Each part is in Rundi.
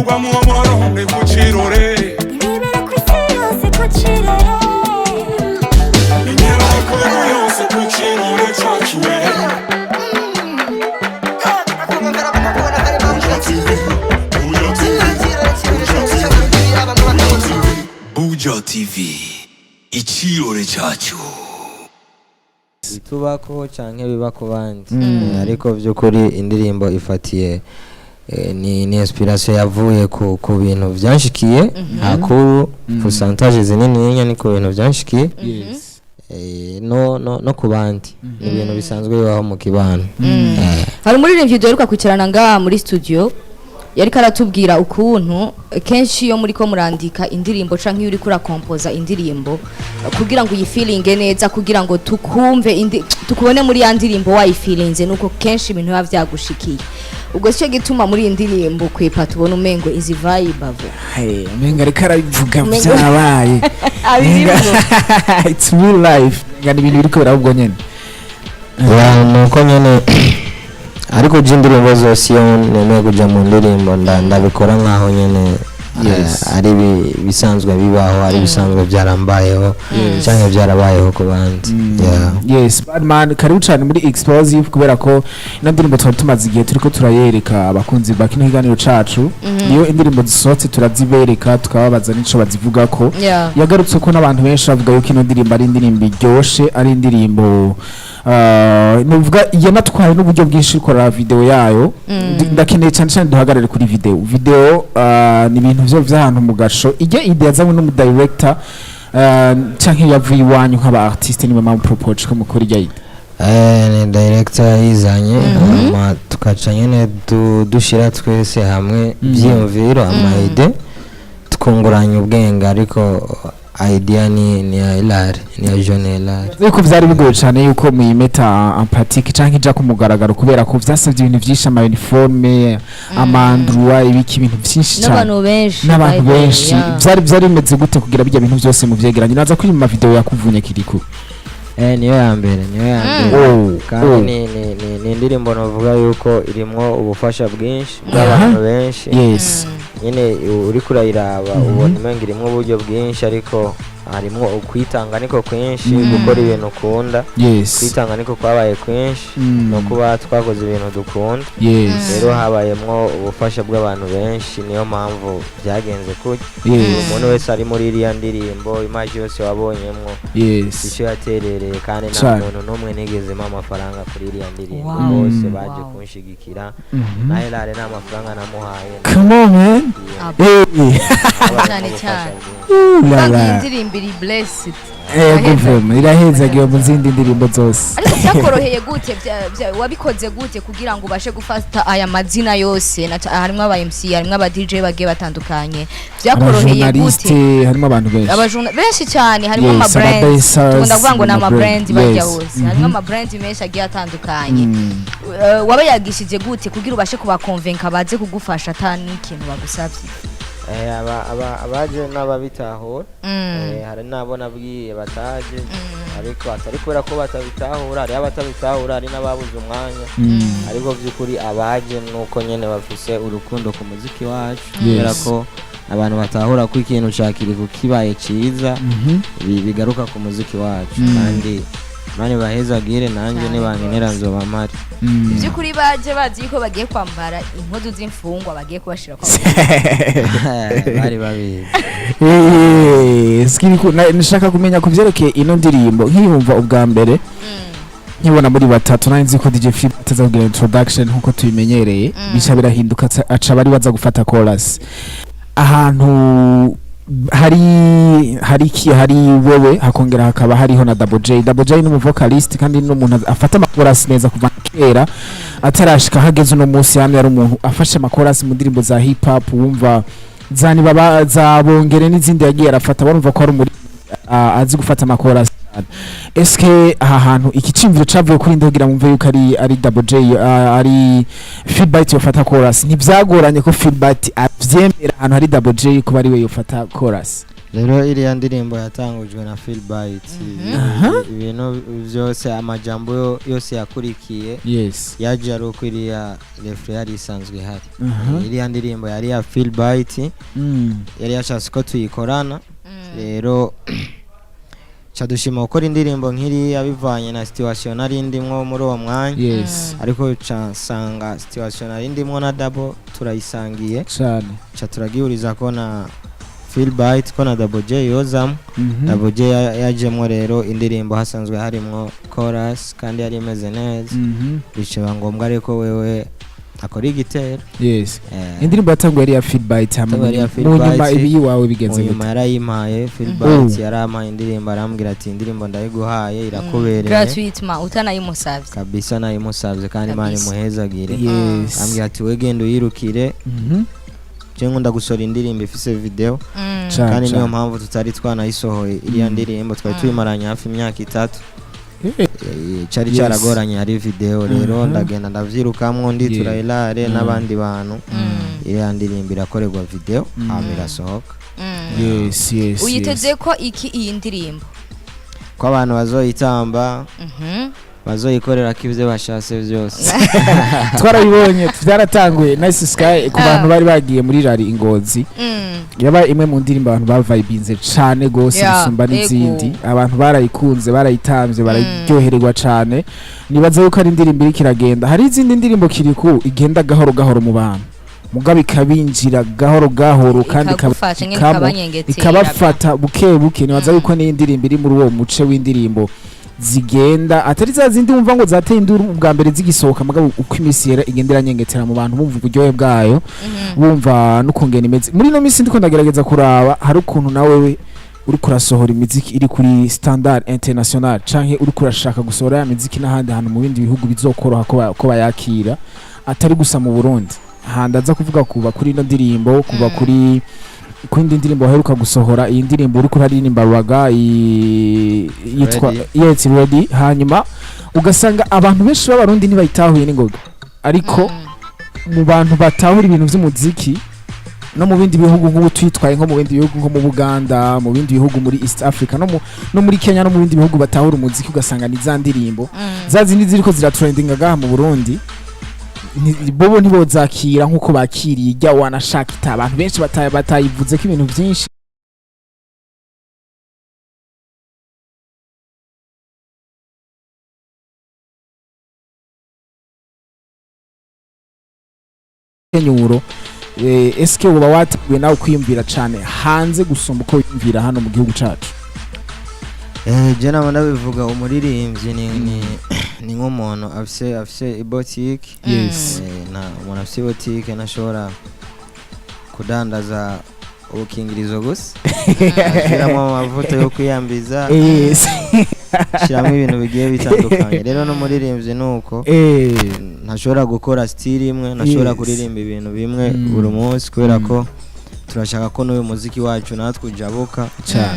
Ibivugwa mu Burundi ku Cirore. Ibibera ku isi yose ku Cirore. Imyiyerekano yose ku Cirore cacu we. Buja TV, Buja TV, Buja TV, Buja TV. Buja TV, Icirore cacu. Bitubako canke biba ku bandi. Ariko by'ukuri indirimbo ifatiye ni inspiration yavuye ku bintu vyanshikiye hakuru. Pourcentage zinini ni ku bintu vyanshikiye no ku bandi, ni ibintu bisanzwe bibaho mu kibano. Hari umuririmbyi duheruka kwicarana ngaha muri studio, yariko aratubwira ukuntu kenshi iyo muriko murandika indirimbo canke iyo uriko urakompoza indirimbo, kugira ngo uyifilinge neza, kugira ngo tukumve tukubone muri ya ndirimbo wayifilinze, nuko kenshi ibintu biba vyagushikiye. Ubwo sico gituma muri iyi ndirimbo kwepa tubona umengo izi vibe avo. Hey, umenga ariko arabivuga. Vyabaye. Abirimwo. It's real life. Umenga ni ibintu biriko biraba ubwo nyene. Ya, nuko nyene, ariko je indirimbo zose iyo nemeye kuja mu ndirimbo ndabikora nkaho nyene ari bisanzwe bibaho, ari bisanzwe byarambayeho canke byarabayeho ku bandi. Yeah. Yes, Badman, karibu cyane muri Explosive, kubera ko ino ndirimbo twari tumaze igihe turiko turayereka abakunzi ba kino kiganiro cacu. Iyo indirimbo zisohotse turazibereka, tukababaza n'ico bazivugako. Yagarutse ko n'abantu benshi bavuga yuko ino ndirimbo ari indirimbo iryoshe, ari indirimbo nuvuga yanatwaye n'uburyo bwinshi ikora video yayo. Ndakeneye cyane cyane duhagarare kuri video. Video ni ibintu vyo vy'ahantu mu gasho. Ijya idea yazanywe n'umu director canke yavuye iwanyu nk'aba artiste, niba mpamvu propose ko mukora ijya idea? Ni director yayizanye, hama tukaca nyene dushira twese hamwe ivyiyumviro, ama idée, tukunguranya ubwenge, ariko idea ni ya Hilary, ni ya John Hilary. Ariko vyari bigoye cyane yuko muyimeta en pratique canke ija ku mugaragaro, kubera ko vyasavye ibintu vyinshi, ama uniforme, ama endroit, ibiki, ibintu vyinshi cyane. N'abantu benshi. N'abantu by the way, benshi. Vyari bimeze gute kugira bijya bintu byose muvyegeranye? Naza kuri mu video yakuvunye Kirikou. Niyo ya mbere, niyo ya mbere. Oh, kandi oh. ni indirimbo navuga yuko irimwo ubufasha bwinshi bw'abantu benshi. Nyine uriko urayiraba ubona umenga irimwo uburyo bwinshi, ariko harimwo ukwitanga niko kwinshi, gukora ibintu ukunda. Kwitanga niko kwabaye kwinshi no kuba twakoze ibintu dukunda. Rero habayemwo ubufasha bw'abantu benshi, niyo mpamvu byagenze kutya. Umuntu wese ari muri iriya ndirimbo, image yose wabonyemwo, icyo yaterereye, kandi nta muntu n'umwe nigezemo amafaranga kuri iriya ndirimbo. Bose baje kunshigikira. Na Hilary nta mafaranga namuhaye. Come on, man. Abo. Hey. Habayemwo Cyane ubufasha cyane. bwinshi. Ooh la Kandi iyi la. ndirimbo iri blessed. Ego vraiment, irahezagiwe mu zindi ndirimbo zose. Ariko byakoroheye gute? Wabikoze gute kugira ngo ubashe gufata aya mazina yose? Harimwo aba MC, harimwo aba DJ bagiye batandukanye. Byakoroheye gute? Abajournaliste, harimo abantu benshi. Benshi cyane, harimo ama aba brand. dancers, Tugomba kuvuga ngo ni ama ama brand brand, bajya hose. Harimo ama brand menshi agiye atandukanye. Wabayagishije gute kugira ubashe kubakonvenka baze kugufasha ata n'ikintu bagusabye? Abaje n'ababitahura. Hari n'abo nabwiye bataje, ariko atari kubera ko batabitahura. Hariho abatabitahura, hari n'ababuze umwanya, ariko by'ukuri abaje nuko nyene bafise urukundo ku muziki wacu, kubera ko abantu batahura ko ikintu ca Kirikou kibaye ciza bigaruka ku muziki wacu. Kandi mani bahezagire, nanjye Cyane nibankenera rwose. nzoba mpari. By'ukuri baje bazi yuko bagiye kwambara impuzu z'imfungwa, bagiye kubashira kwa Bari babizi. Kirikou, nashaka kumenya ku vyerekeye ino ndirimbo. Nkiyumva ubwa mbere, nkibona muri batatu, nari nzi ko DJ Phil ataza kugira introduction nkuko tubimenyereye, bica birahinduka, aca bari baza gufata chorus. Ahantu hari iki, hari wewe, hakongera hakaba hariho na Double J. Double J ni umuvocalist kandi ni umuntu afata amakorasi neza kuva kera atarashika hageze uno munsi. Hamwe yari umuntu afashe amakorasi mu ndirimbo za hip hop, wumva za nibaba za bongere n'izindi yagiye arafata, barumva ko ari umuri azi gufata amakorasi cyane. Eske aha hantu iki cimviro cavuye kuri nde kugira mumve yuko ari Double J, ari Philbyte yofata chorus? Ntivyagoranye ko Philbyte avyemera ahantu hari Double J kuba ari we yofata chorus? Rero iriya ndirimbo yatangujwe na Philbyte. Ibintu byose, amajambo yose yakurikiye yaje ari uko iriya refrain yari isanzwe ihari. Iriya ndirimbo yari ya Philbyte, yari yashatse ko tuyikorana. Rero ca dushima gukora indirimbo nk'iriya bivanye na situation nari ndimwo muri uwo mwanya, ariko ca nsanga situation nari ndimwo na Double turayisangiye, ca turagihuriza ko na Philbyte, ko na Double J yozamo. Double J yajemwo. Rero indirimbo hasanzwe harimwo chorus kandi yari imeze neza, biciba ngombwa ariko wewe akora igitero. Indirimbo yatanguye ari iya Philbyte, hama Yatanguye ari iya mu nyuma Philbyte. ibi iwawe Mu bigenze nyuma gute? Yarayimpaye Philbyte, yarampaye indirimbo, arambwira ati: "Indirimbo ndayiguhaye, irakubereye." Gratuitement, utanayimusavye. Kabisa, nayimusavye, kandi Imana imuhezagire. Ambwira ati: "We genda uyirukire, je nkunda gusohora indirimbo ifise video." Kandi niyo mpamvu tutari twanayisohoye iriya ndirimbo, twari tuyimaranye hafi imyaka 3. Cari caragoranye ari video. Rero ndagenda ndavyirukamwo, nditura ilare n'abandi bantu, iriya ndirimbo irakorerwa video, hama irasohoka. Uyiteze ko iki iyi ndirimbo? Ko abantu bazoyitamba, bazoyikorera ko ivyo bashatse vyose. Twarabibonye, byaratanguye. Nice Sky, ku bantu bari bagiye muri rari Ingozi, yabaye imwe mu ndirimbo abantu bavibinze cane gose gusumba n'izindi. Abantu barayikunze, barayitambye, bararyohererwa cane. Nibaza yuko ari indirimbo iriko iragenda. Hari izindi ndirimbo kiriku igenda gahoro gahoro mu bantu, mugabo ikabinjira gahoro gahoro kandi Ikagufasha nyene, ikabanyengetera. Ikabafata buke buke. Nibaza yuko n'iyi ndirimbo iri muri uwo muce w'indirimbo zigenda, atari za zindi wumva ngo zateye induru ubwa mbere zigisohoka, mugabo uko iminsi yera igenda iranyengetera mu bantu, bumva uburyohe bwayo, bumva n'ukungena imeze. Muri ino minsi ndiko ndagerageza kuraba, hari ukuntu nawe we uriko urasohora imiziki iri kuri standard international, canke uriko urashaka gusohora ya miziki n'ahandi hantu mu bindi bihugu bizokoroha ko bayakira, atari gusa mu Burundi. Handi aza kuvuga kuva kuri ino ndirimbo, kuva kuri ku yindi ndirimbo waheruka gusohora, iyi ndirimbo uriko uraririmba ragga yitwa Ready. Yes, Ready. Hanyuma ugasanga abantu benshi b'Abarundi ntibayitahuye n'ingoga, ariko mu bantu batahura ibintu vy'umuziki no mu bindi bihugu, nk'ubu twitwaye nko mu bindi bihugu, nko mu Buganda, mu bindi bihugu muri East Africa, no muri Kenya, no mu bindi bihugu batahura umuziki, ugasanga ni za ndirimbo za zindi ziriko ziratrendinga gaha mu Burundi, bobo ntibozakira nk'uko bakiriye ijya wanashaka ita abantu benshi batayivuze ko ibintu byinshi. Kenyuro, eske uba wateguye nawe kwiyumvira cane hanze gusumba uko wiyumvira hano mu gihugu cacu? Je nama ndabivuga, umuririmbyi ni nk'umuntu afise ibotike. Na umuntu afise ibotike ntashobora kudandaza ubukingirizo gusa, ashiramo amavuta yo kwiyambiza, ashiramo ibintu bigiye bitandukanye. Rero n'umuririmbyi ni uko, ntashobora gukora style imwe, ntashobora kuririmba ibintu bimwe buri munsi, kubera ko turashaka ko n'uyu muziki wacu natwe ujabuka,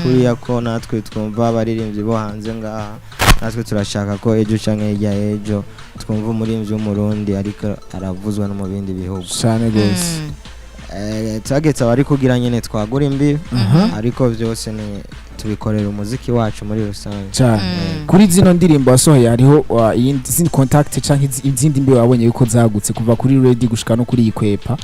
kuriya ko natwe twumva abaririmbyi bo hanze ngaha. Natwe turashaka ko ejo canke hirya y'ejo twumva umuririmbyi w'Umurundi ariko aravuzwa no mu bindi bihugu. Cane gose. Target aba ari kugira nyene twagura imbibi, ariko vyose ni tubikorera umuziki wacu muri rusange. Cane. Kuri zino ndirimbo wasohoye, hariho iyindi izindi contact canke izindi mbi wabonye yuko zagutse kuva kuri Ready gushika no kuri Ikwepa?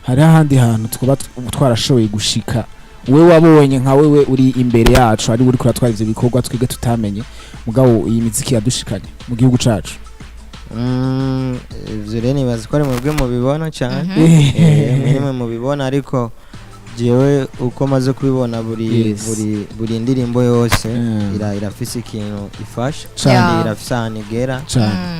Hari ahandi hantu twaba twarashoboye gushika, wewe wabonye nka wewe uri imbere yacu, ari uri kuratwara ivyo bikorwa twige tutamenye, mugabo iyi miziki yadushikanye mu gihugu cacu? Ivyo rero nibaza ko ari mwebwe mubibona cyane. Mwe nimwe mubibona, ariko jewe uko maze kubibona, buri buri ndirimbo yose irafise ikintu ifasha, kandi irafise ahantu igera,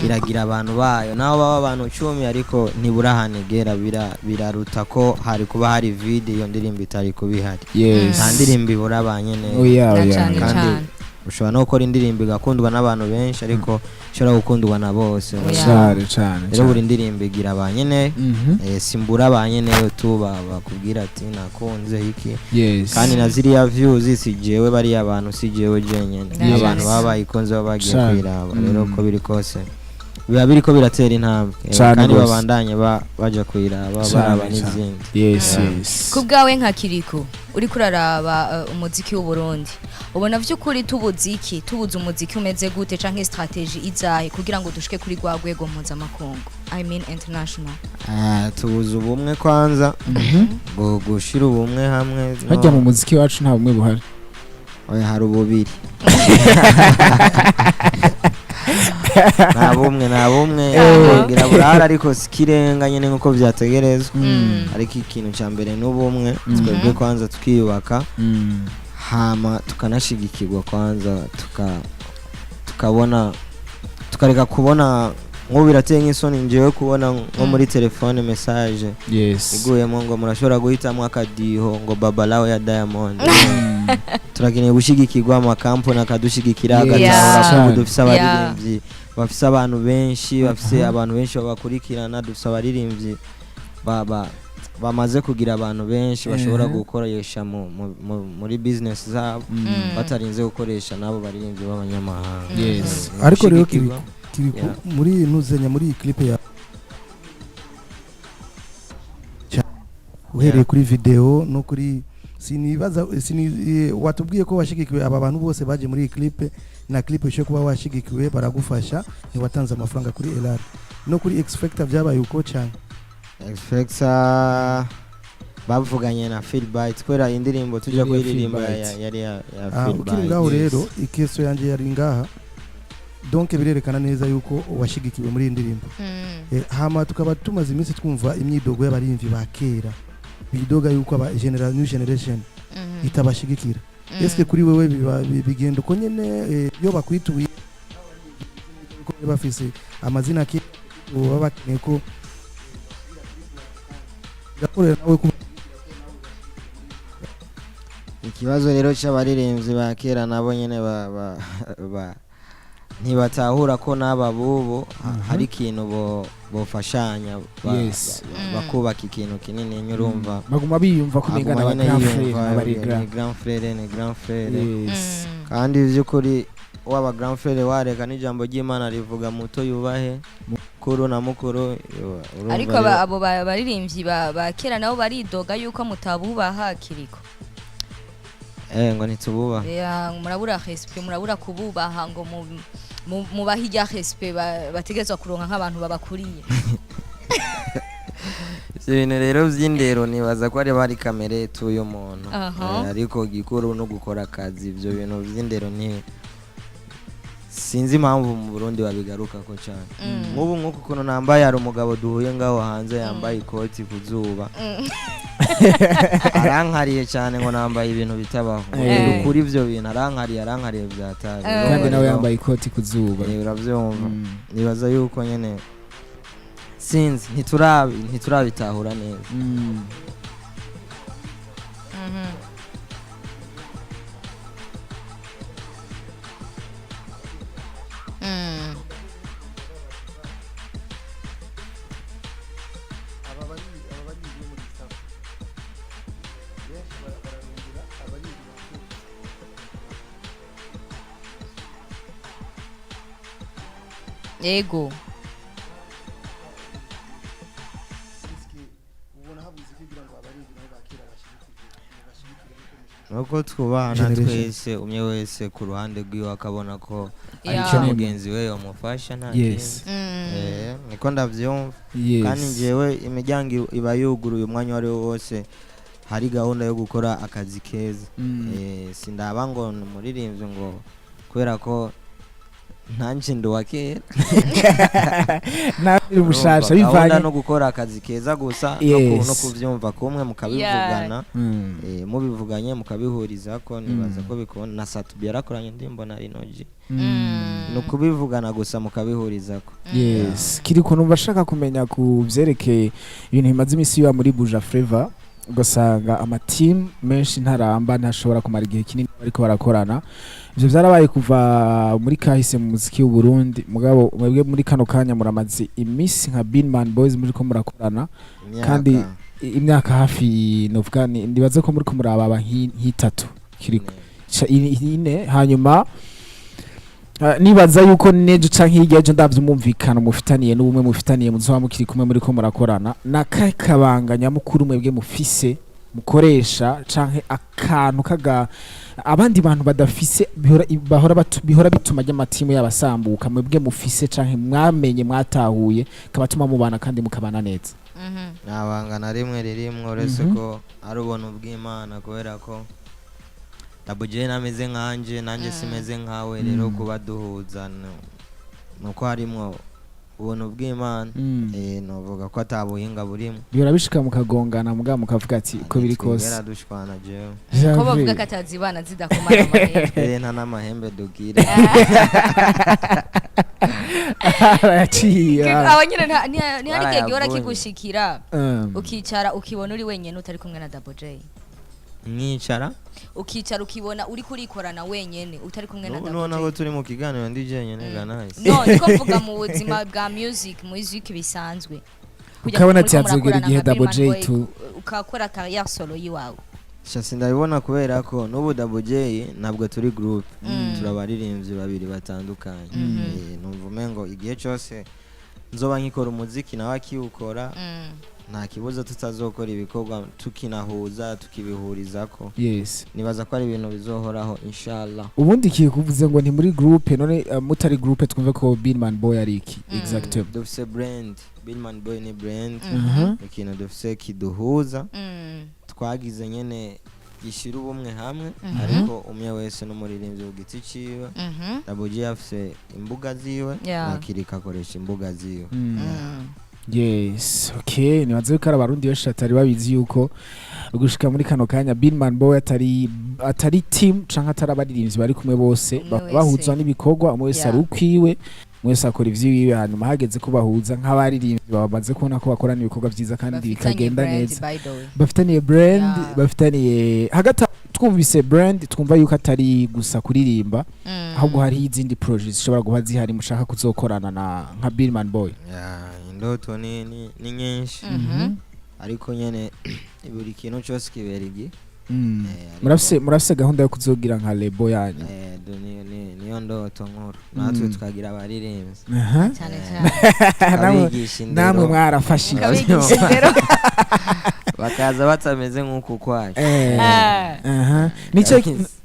iragira abantu bayo, naho baba abantu 10, ariko ntibura ahantu igera. Biraruta ko hari kuba hari vide, iyo ndirimbo itari kuba ihari. Nta ndirimbo ibura ba nyene. Oya, Na oya. cane Kandi cane. ushobora no gukora indirimbo igakundwa n'abantu benshi, ariko ishobora gukundwa na bose. Oya. Cane cane. Rero buri ndirimbo igira ba nyene. Simbura ba nyeneyo tu bakubwira ati nakunze iki. Kandi na ziriya views si jewe, bariya bantu si jewe jenyene, abantu baba bayikunze baba bagiye kuyiraba. Rero uko biri kose Biba biriko biratera intambwe. Cane Kandi gose. babandanye baja kuyiraba, Cane, baraba cane. n'izindi. Yes. Yeah. Yes. Ku bwawe nka Kiriko, uriko uraraba umuziki w'Uburundi, ubona vy'ukuri tubuze iki? Tubuze umuziki umeze gute, canke strategy izahe kugira ngo dushike kuri rwa rwego mpuzamakungu, I mean international? Ah, tubuze ubumwe kwanza, gushira ubumwe hamwe Hajya mu muziki wacu nta bumwe buhari. Oya, hari ububiri, nta bumwe, nta bumwe. Ngira burahari, ariko sikirenga nyine nkuko vyategerezwa. Ariko ikintu cya mbere n'ubumwe, twebwe kwanza tukiyubaka, hama tukanashigikirwa kwanza, tukabona, tukareka kubona nk'ubu birateye nk'isoni njyewe kubona nko muri telefone message iguyemo ngo murashobora guhitamo akadiho ngo Babalawo ya Diamond. Turakeneye gushyigikirwa, amakampani akadushigikira, agatahura ko ubu dufise abaririmbyi bafise abantu benshi, bafise abantu benshi babakurikirana. Dufise abaririmbyi bamaze kugira abantu benshi bashobora gukoresha muri business zabo, batarinze gukoresha n'abo baririmbyi b'abanyamahanga. Ariko rero Gushigikirwa. Kirikou, Yeah. muri ntuzenya muri iyi clip ya uhereye kuri video no kuri sinibaza sini, watubwiye ko washigikiwe, aba bantu bose baje muri iyi clip, na clip ishoboye kuba washigikiwe, baragufasha, ntiwatanze amafaranga kuri LR no kuri X Factor, byabaye uko cyane? X-Factor bavuganye na Philbyte kubera indirimbo tujya Yari iya kuyiririmba Philbyte. yari ya Ah, ukiri Philbyte. ngaho rero, ikeso yanjye yari ngaha, donc birerekana neza yuko washigikiwe muri iyi ndirimbo. Hama tukaba tumaze iminsi twumva imyidogo y'abarimvyi ba kera, bidoga yuko aba new generation itabashigikira. Eske kuri wewe biba bigenda uko nyene, iyo bakwituye ko bafise amazina ke baba bakeneye ko gakorera nawe ku Ikibazo rero cy'abaririmbyi ba kera nabo nyene ba ntibatahura ko n'aba bubu hari ikintu bofashanya bakubaka ikintu kinini nyurumva. Baguma biyumva ko umenga Aguma n'aba nyene grand frère, yiyumva, n'abari ni grand. Grand frère, ni grand frère. Kandi by'ukuri waba grand frère wareka n'ijambo ry'Imana rivuga muto yubahe mukuru na mukuru urumva. Ariko abo baririmbyi ba kera nabo baridoga yuko mutabubaha, Kiriko. Ngo ntitububaha? Ya, murabura respect, murabura kububaha ngo mubahe irya respect bategerezwa kuronka nk'abantu babakuriye. Ivyo bintu rero vy'indero nibaza ko ari bari kamere y'uyu muntu. Ariko gikuru no gukora akazi. Ivyo bintu vy'indero ni sinzi impamvu mu Burundi babigarukako cyane. Nk'ubu nk'uku kuntu nambaye, hari umugabo duhuye ngaho hanze yambaye ikoti ku zuba, arankariye cyane ngo nambaye ibintu bitabaho. Ukuri ivyo bintu arankariye, arankariye byatari. Kandi nawe yambaye ikoti ku zuba. Urabyumva, nibaza yuko nyene sinzi, ntiturabitahura neza. Yego. Nuko twubahana Generation. twese, umwe wese ku ruhande rwiwe akabona ko icyo mugenzi we yamufasha, nta kindi. Niko ndavyumva. Kandi njyewe imiryango iba yuguruye umwanya uwo ari wo wose hari gahunda yo gukora akazi keza. Sindaba ngo ni umuririmbyi ngo kubera ko nanjye ndi uwa kera. Nawe uri mushasha. Urumva, gahunda bivanye no gukora akazi keza gusa, no kuvyumva kumwe mukabivugana. Mubivuganye mukabihuriza ko nibaza ko bikunda. Na Sat-B yarakoranye indirimbo na Lino G. Ni ukubivugana gusa mukabihurizako. Yes, Kiriko, numva ashaka kumenya ku vyerekeye ibintu bimaze iminsi biba muri Buja Flavor, ugasanga amatimu menshi ntaramba, ntashobora kumara igihe kinini bariko barakorana. Ivyo vyarabaye kuva muri kahise mu muziki w'u Burundi, mugabo mwebwe muri kano kanya muramaze iminsi nka Binman Boys muriko murakorana. Imyaka. Kandi imyaka hafi novuga ndibaze ko muriko murababa nk'itatu, Kiriko. Ine. Ine. Hanyuma Nibaza yuko nejo canke hirya ejo, ndavye umumvikano mufitaniye n'ubumwe mufitaniye, muzoba mukiri kumwe muriko murakorana, nakahe kabanga nyamukuru mwebwe mufise mukoresha, canke akantu kaga abandi bantu badafise bihora bituma ry'amatimu yabasambuka, mwebwe mufise canke mwamenye mwatahuye kabatuma mubana kandi mukabana neza? Nta banga na rimwe ririmwo, uretse ko ari ubuntu bw'Imana, kubera ko Double J nameze nkanje, nanjye simeze nkawe. Rero kuba duhuza nuko harimwo ubuntu bw'Imana. Novuga ko ata buhinga burimo. Bihora bishika mukagongana, mugabo mukavuga ati uko biri kose? Twigera dushwana jewe. Ko bavuga ko atazibana zidakomana amahembe? Nta n'amahembe dugira. Araciye. Aho nyine ntihari igihe gihora Barayavunye. kigushikira ukicara ukibona uri wenyine utari kumwe na Double J? Mwicara. Ukicara ukibona uri kurikorana wenyene utari kumwe na N'ubu Double nubona ko J. turi mu kiganiro ndi jenyine ga nice. No, niko mvuga mu buzima bwa music bisanzwe. Kujya Ukabona muriko ati hazogera murakorana igihe nka Double Billman J Boy, ukakora carrière solo yiwawe. Sha, sindabibona, kubera ko n'ubu Double J ntabwo turi group, turabaririmbyi babiri batandukanye. Numva umengo igihe cyose nzoba nkikora umuziki nawe akiwukora, nta kibuza tutazokora ibikorwa tukinahuza, tukibihurizako. Nibaza ko ari ibintu bizohoraho, inshallah. Ubundi kikuvuze ngo nti muri groupe none, mutari groupe, twumve ko Billman Boy ari iki exactement? Dufise brand. Billman Boy ni brand, ikintu dufise kiduhuza, twagize nyene gishyira ubumwe hamwe, ariko umwe wese n'umuririmbyi ku giti ciwe. Double J afise imbuga ziwe, na Kirika akoresha imbuga ziwe. Yes, okay. Nibaze ko ari abarundi benshi batari babizi yuko gushika muri kano kanya Billman Boy atari team canke atari abaririmbyi bari kumwe bose. Umwe wese. Bahuzwa n'ibikorwa, umwe wese ari ukwiwe, umwe wese akora ivyiwiwe, hanyuma hageze ko bahuza nk'abaririmbyi bamaze kubona ko bakorana ibikorwa vyiza kandi Bafitanye bikagenda brand, neza. by the way. Bafitaniye brand. Bafitaniye hagati aho, twumvise brand twumva yuko atari gusa kuririmba, ahubwo hariho izindi projets zishobora kuba zihari mushaka kuzokorana na nka Billman Boy. Yeah, indoto ni nyinshi, ariko nyene buri kintu cyose kibera igi. Murafise gahunda yo kuzogira nka label yanyu? Niyo ndoto nkuru, natwe tukagira abaririmbyi. Cyane cyane. Tukabigisha indero. Namwe mwarafashije. Mukabigisha indero. Bakaza batameze nk'uku kwacu.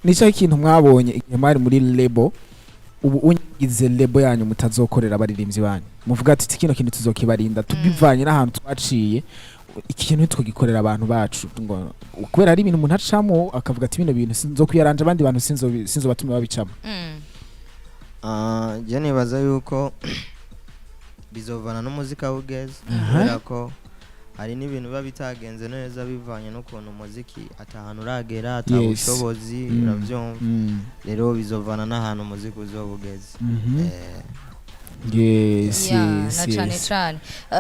Nico ikintu mwabonye igihe mwari muri label, ubu unyigize label yanyu mutazokorera abaririmbyi banyu, muvuga ati kino kintu tuzokibarinda tubivanye n'ahantu twaciye, iki kintu ntitwogikorera abantu bacu, ngo kubera ari ibintu umuntu acamo akavuga ati bino bintu sinzokwiyaranja abandi bantu sinzobatuma babicamo? Ah, je nibaza yuko bizovana n'umuziki aho ugeze, kubera ko hari n'ibintu biba bitagenze neza bivanye n'ukuntu umuziki atahantu uragera, ata bushobozi, uravyumva. Rero bizovana n'ahantu umuziki uzoba ugeze. Yeah, na cane cane.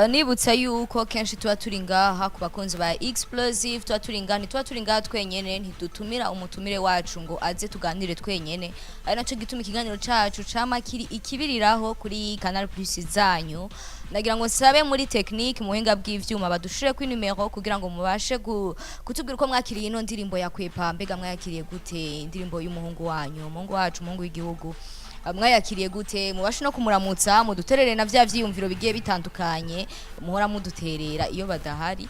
Nibutsa yuko kenshi tuba turi ngaha ku bakunzi ba Explosive, tuba turi ngaha, ntituba turi ngaha twenyene, ntidutumira umutumire wacu ngo aze tuganire twenyene. Ari naco gituma ikiganiro cacu cama kiri ikibiriraho kuri Canal Plus zanyu. Nagira ngo nsabe muri technique, mu buhinga bw'ivyuma, badushire ku numero kugira ngo mubashe kutubwira uko mwakiriye ino ndirimbo ya Kwepa. Mbega mwayakiriye gute indirimbo y'umuhungu wanyu, umuhungu wacu, umuhungu w'igihugu? Mwayakiriye gute? Mubashe no kumuramutsa, muduterere na vya vyiyumviro bigiye bitandukanye muhora muduterera iyo badahari.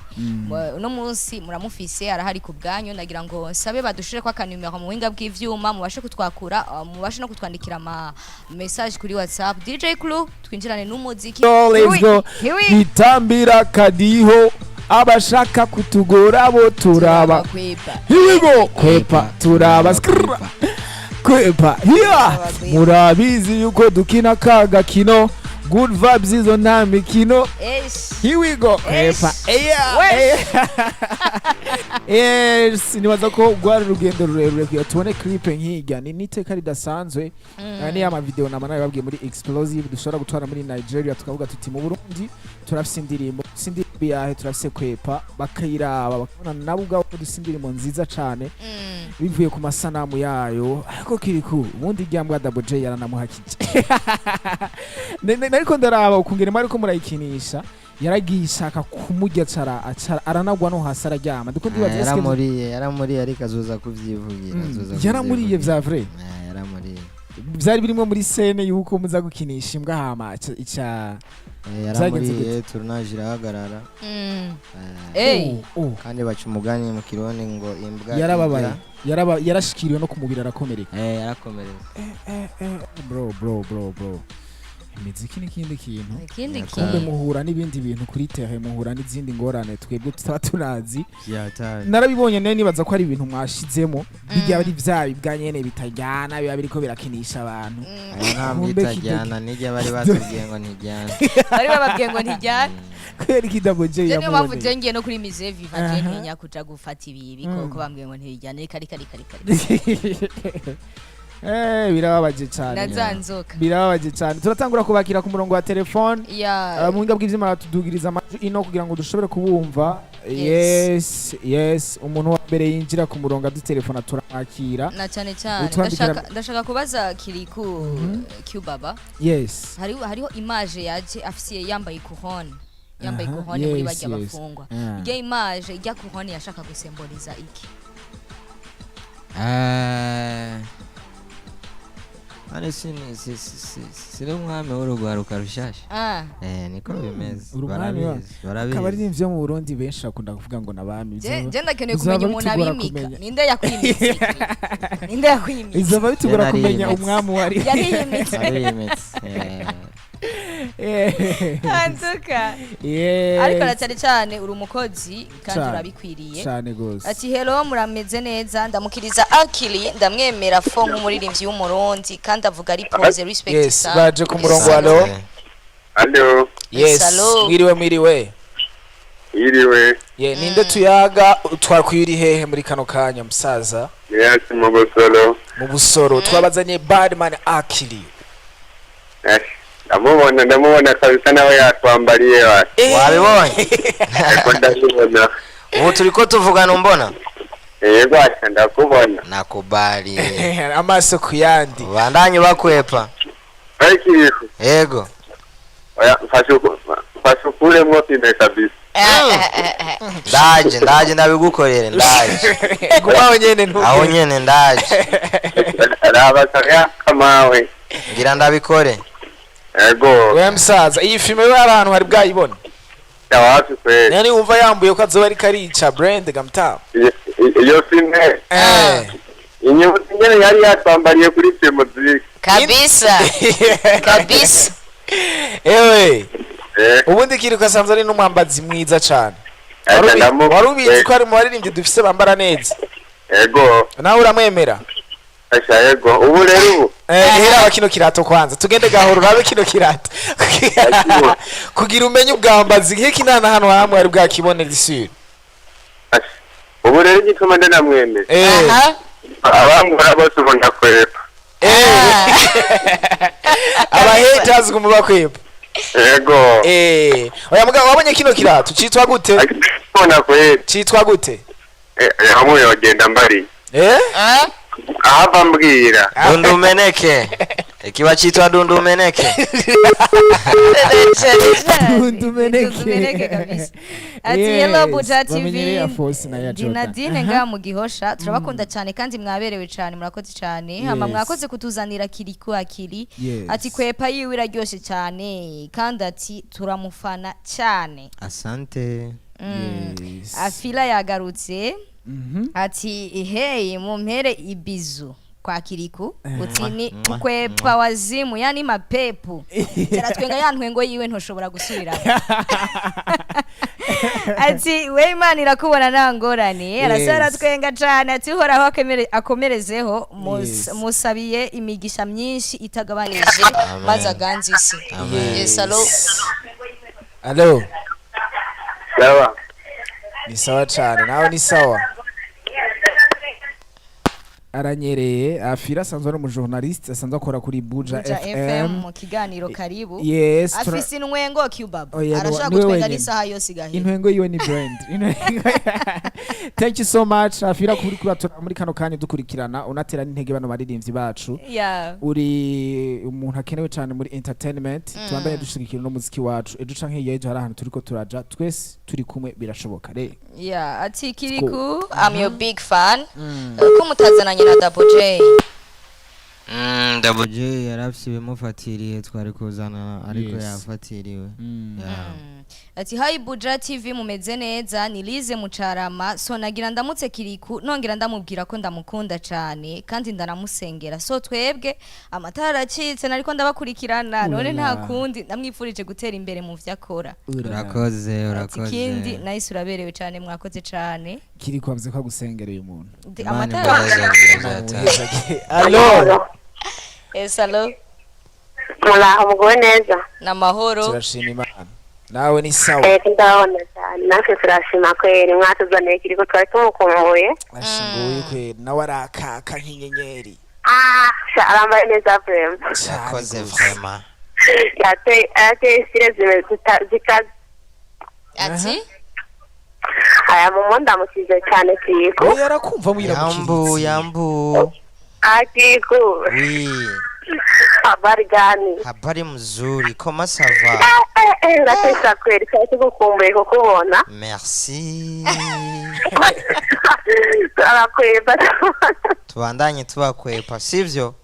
Uno munsi muramufise, arahari ku bwanyu. Ndagira ngo nsabe badushire kwa akanumero mu buhinga bw'ivyuma, mubashe kutwakura, mubashe no kutwandikira ama message kuri WhatsApp. DJ Crew, twinjirane n'umuziki. Yo, let's go. Here we Itambira kadiho, abashaka kutugora bo turaba. Kwepa. Here we go. Kwepa turaba, skrrr. Kwepa hiya, murabizi yuko dukina ka gakino, good vibes, izo nta mikino. Eish. Here we go. Kwepa. Eya. Wesh. Yes, nibaza ko rwari urugendo rurerure kugira tubone clip nk'irya, ni n'iteka ridasanzwe. Aya ni ya mavideo nama nabibabwiye muri Explosive dushobora gutwara muri Nigeria, tukavuga tuti mu Burundi turafise indirimbo, dufise indirimbo yahe? Turafise Kwepa. Bakayiraba bakabona nabo ubwabo ko dufise indirimbo nziza cane bivuye ku masanamu yayo. Ariko Kiriku, ubundi irya mbwa Double J yaranamuhakije. Nariko ndaraba ukungene mwariko murayikinisha, yaragiye ishaka kumurya, acara aranagwa no hasi araryama. Ndiko ndibaza eske Yaramuriye, yaramuriye, ariko azoza kuvyivugira. Azoza Yaramuriye kuvyivugira. vya vrai? Ah, yaramuriye. Byari birimo muri scène yuko muza gukinisha imbwa, hama ica Eh, Byagenze yaramuriye, tournage irahagarara. Eh, Ey. Oh, kandi baca umugani mu Kirundi ngo imbwa yarababaye. irya- Yarashikiriwe no ku mubiri, arakomereka. Eh, yarakomeretse. Bro, bro, bro, bro, imiziki n'ikindi kintu. Ikindi Kumbe kintu. muhura n'ibindi bintu kuri terrain, muhura n'izindi ngorane twebwe tutaba tunazi. Vyataye. Narabibonye nayo, nibaza ko ari ibintu mwashizemo bijya ari vya bibwa nyene bitajyana, biba biriko birakinisha abantu. Aya nta Kumbe itajyana, nijya bari batubwiye ngo ntijyana. Bari bababwiye ngo ntijyane. Kubera iki Double J Je niyo mpamvu yamuboneye? je ngiye no kuri Musée Vivant, je ntinya kuja gufata ibi bikoko, bambwiye ngo ntibijyane. Reka, reka, reka, reka, reka. Eh, birababaje cyane. Na za nzoka. Birababaje cyane. Turatangura kubakira ku murongo wa telefone. Ya. Mu buhinga bw'ivyuma baratudugiriza amajwi ino kugira ngo dushobore kubumva. Yes. Yes, umuntu wa mbere yinjira ku murongo adutelefona turamwakira. Na cyane cyane Utwandikira- ndashaka kubaza Kiriku Q-Baba. Yes. Hariho image yaje afise, yambaye couronne, yambaye couronne muri barya bafungwa. Irya image, irya couronne yashaka gusemboliza iki? Eh, hano sini umwami w'urugwaruka rushasha. Ah. Eh, niko bimeze. Uri umwami wa- Barabizi, akaba barabizi. aririmbyi bo mu Burundi benshi bakunda kuvuga ngo nabami. Je ndakeneye Bizaba kumenya umuntu bitugora abimika. kumenya. Ninde yakwimitse? Ninde yakwimitse? Bizaba bitugora Yari kumenya yimitse. umwami wari. Yariyimitse. Ariyimitse. Eh. Antuka. Yes. Ariko na cyane cyane uri umukozi kandi Cane. urabikwiriye. Cyane gose. Ati hello, murameze neza? Ndamukiriza Akili, ndamwemera fo nk'umuririmbyi w'Umurundi kandi avuga ari pose, respect Yes. sana. Baje ku murongo. Allo? Allo. Yes. Hello. Mwiriwe, mwiriwe. Iriwe. Ye, ninde tuyaga? Twakwiye uri hehe muri kano kanya, musaza? Yes, mu Busoro. Mu Busoro. Twabazanye Badman Akili. Eh, ndamubona, ndamubona kabisa, nawe yatwambariye wa. Wabibonye? Eko, ndabibona. Ubu turiko tuvugana umbona? Yego, acha ndakubona. Nakubali. Amaso ku yandi. Bandanye bakwepa. Bakiriho. Yego. Oya, mfasha ukuremwo pime kabisa. Ndaje, ndaje, ndabigukorere, ndaje. Guma aho nyene, ntuge. Aho nyene ndaje. Raba kariya kamawe. Ngira ndabikore. Yego. We musaza, iyi filime yo hari ahantu hari bwayibona? Wapi kweli. Nani wumva yambuye ko azoba ariko arica brand gamta? Iyo filime inyibutso nyene yari yatwambariye kuri Primusic. Kabisa kabisa. Ewe. Eh. Ubundi Kiriko asanzwe ari n'umwambazi mwiza cane. Acha Wari ubizi ko ari mu baririmbyi dufise bambara neza? Yego. Nawe uramwemera? Acha, yego. Ubu rero ubu. Eh, hera kino kirato kwanza, tugende gahoro, urabe kino kirato kugira umenye ubwambazi nk'iki. Nta na hano hamwe wari bwakibonera isura. Acha. Ubu rero igituma ndanamwemera. Eh. Aha. Abangura bose ubu ndakwepa. Aba haters guma bakwepa. Yego. Eh, oya mugabo, wabonye kino kirato citwa gute? Mbona kweli. Citwa gute? Eh, hamwe yogenda mbari. Eh. Ah. Ahava mbwira. Dundumeneke, ikiba citwa dundumeneke. Dundumeneke. Dundumeneke kabisa. Ati hello Buja TV. Bamenyereye Force na ya Jordan. Nadine ngaha mu Gihosha, turabakunda cyane kandi mwaberewe cyane, murakoze cyane. Hama mwakoze kutuzanira Kiriku Akili. Ati kwepa yiwe iraryoshe cyane kandi ati turamufana cyane. Asante. Yes. Afila yagarutse. Ati hey, mumpere ibizu kwa Kiriku, uti ni kukwepa wazimu, yani mapepu taratwenga ya ntwengo yiwe ntoshobora gusubiramo. Ati we Imana irakubona nta ngorane. Arasa aratwenga cane. Ati Uhoraho akomerezeho. Musabiye imigisha myinshi itagabanije maze aganze isi. Amen. Yes, allo. Allo? Sawa. Ni sawa cane, nawe ni sawa? Aranyereye. Afira asanzwe ari umujournaliste, asanzwe akora kuri Buja, Buja FM. FM mu kiganiro Karibu. Yes. Afise intwengo Cubab. Oya, arashaka niwe gutwenga wenyene. n'isaha yose igahera. Intwengo yiwe ni brand. Thank you so much, Afira, kuri kuratura muri kano kanya dukurikirana, unatera n'intege bano baririmbyi bacu. Uri umuntu akenewe cyane muri entertainment. Tubandanye dushigikira n'umuziki wacu. Ejo canke hirya y'ejo hari ahantu turiko turaja twese turi kumwe, birashoboka re. Yeah, ati Kiriku, I'm your big fan. Ko mutazananye na Double J? Double J yarafise ibimufatiriye, twari kuzana ariko yafatiriwe. Yeah. Ati: "Hi Buja TV, mumeze neza? Ni Lize Mucarama. So nagira ndamutse Kiriku, nongera ndamubwira ko ndamukunda cyane kandi ndanamusengera. So twebwe amatara aracitse, nariko ndabakurikirana none nta kundi, ndamwifurije gutera imbere mu vyo akora." Urakoze. Ati Urakoze. ikindi, nice, uraberewe cyane, mwakoze cyane. Kiriku avuze ko agusengera uyu muntu. Imana Amatara. imuhezagire. Allo? Yes, allo. Muraho, muguwe neza? Namahoro. Turashima Imana, nawe ni sawa? Ndabona cyane, natwe turashima kweri. Mwatuzaniye Kiriko, twari tumukumbuye. Ashinguye kweri, nawe arakaka nk'inyenyeri. Ah, sha, arambaye neza vraiment. Urakoze. Cyane gose. Vraiment. Yateye style zikaze. Ati Aya mumo ndamukize cyane Kiriko. Oya, arakumva. Yambu. Mwiramukiritse. Yambu. Ah, Kiriko. Oui. Habari gani? Habari mzuri, comment ça va? Eh, eh, uratesa kweri, twari tugukumbuye kukubona. Merci. Turakwepa. Tubandanye tubakwepa, sivyo?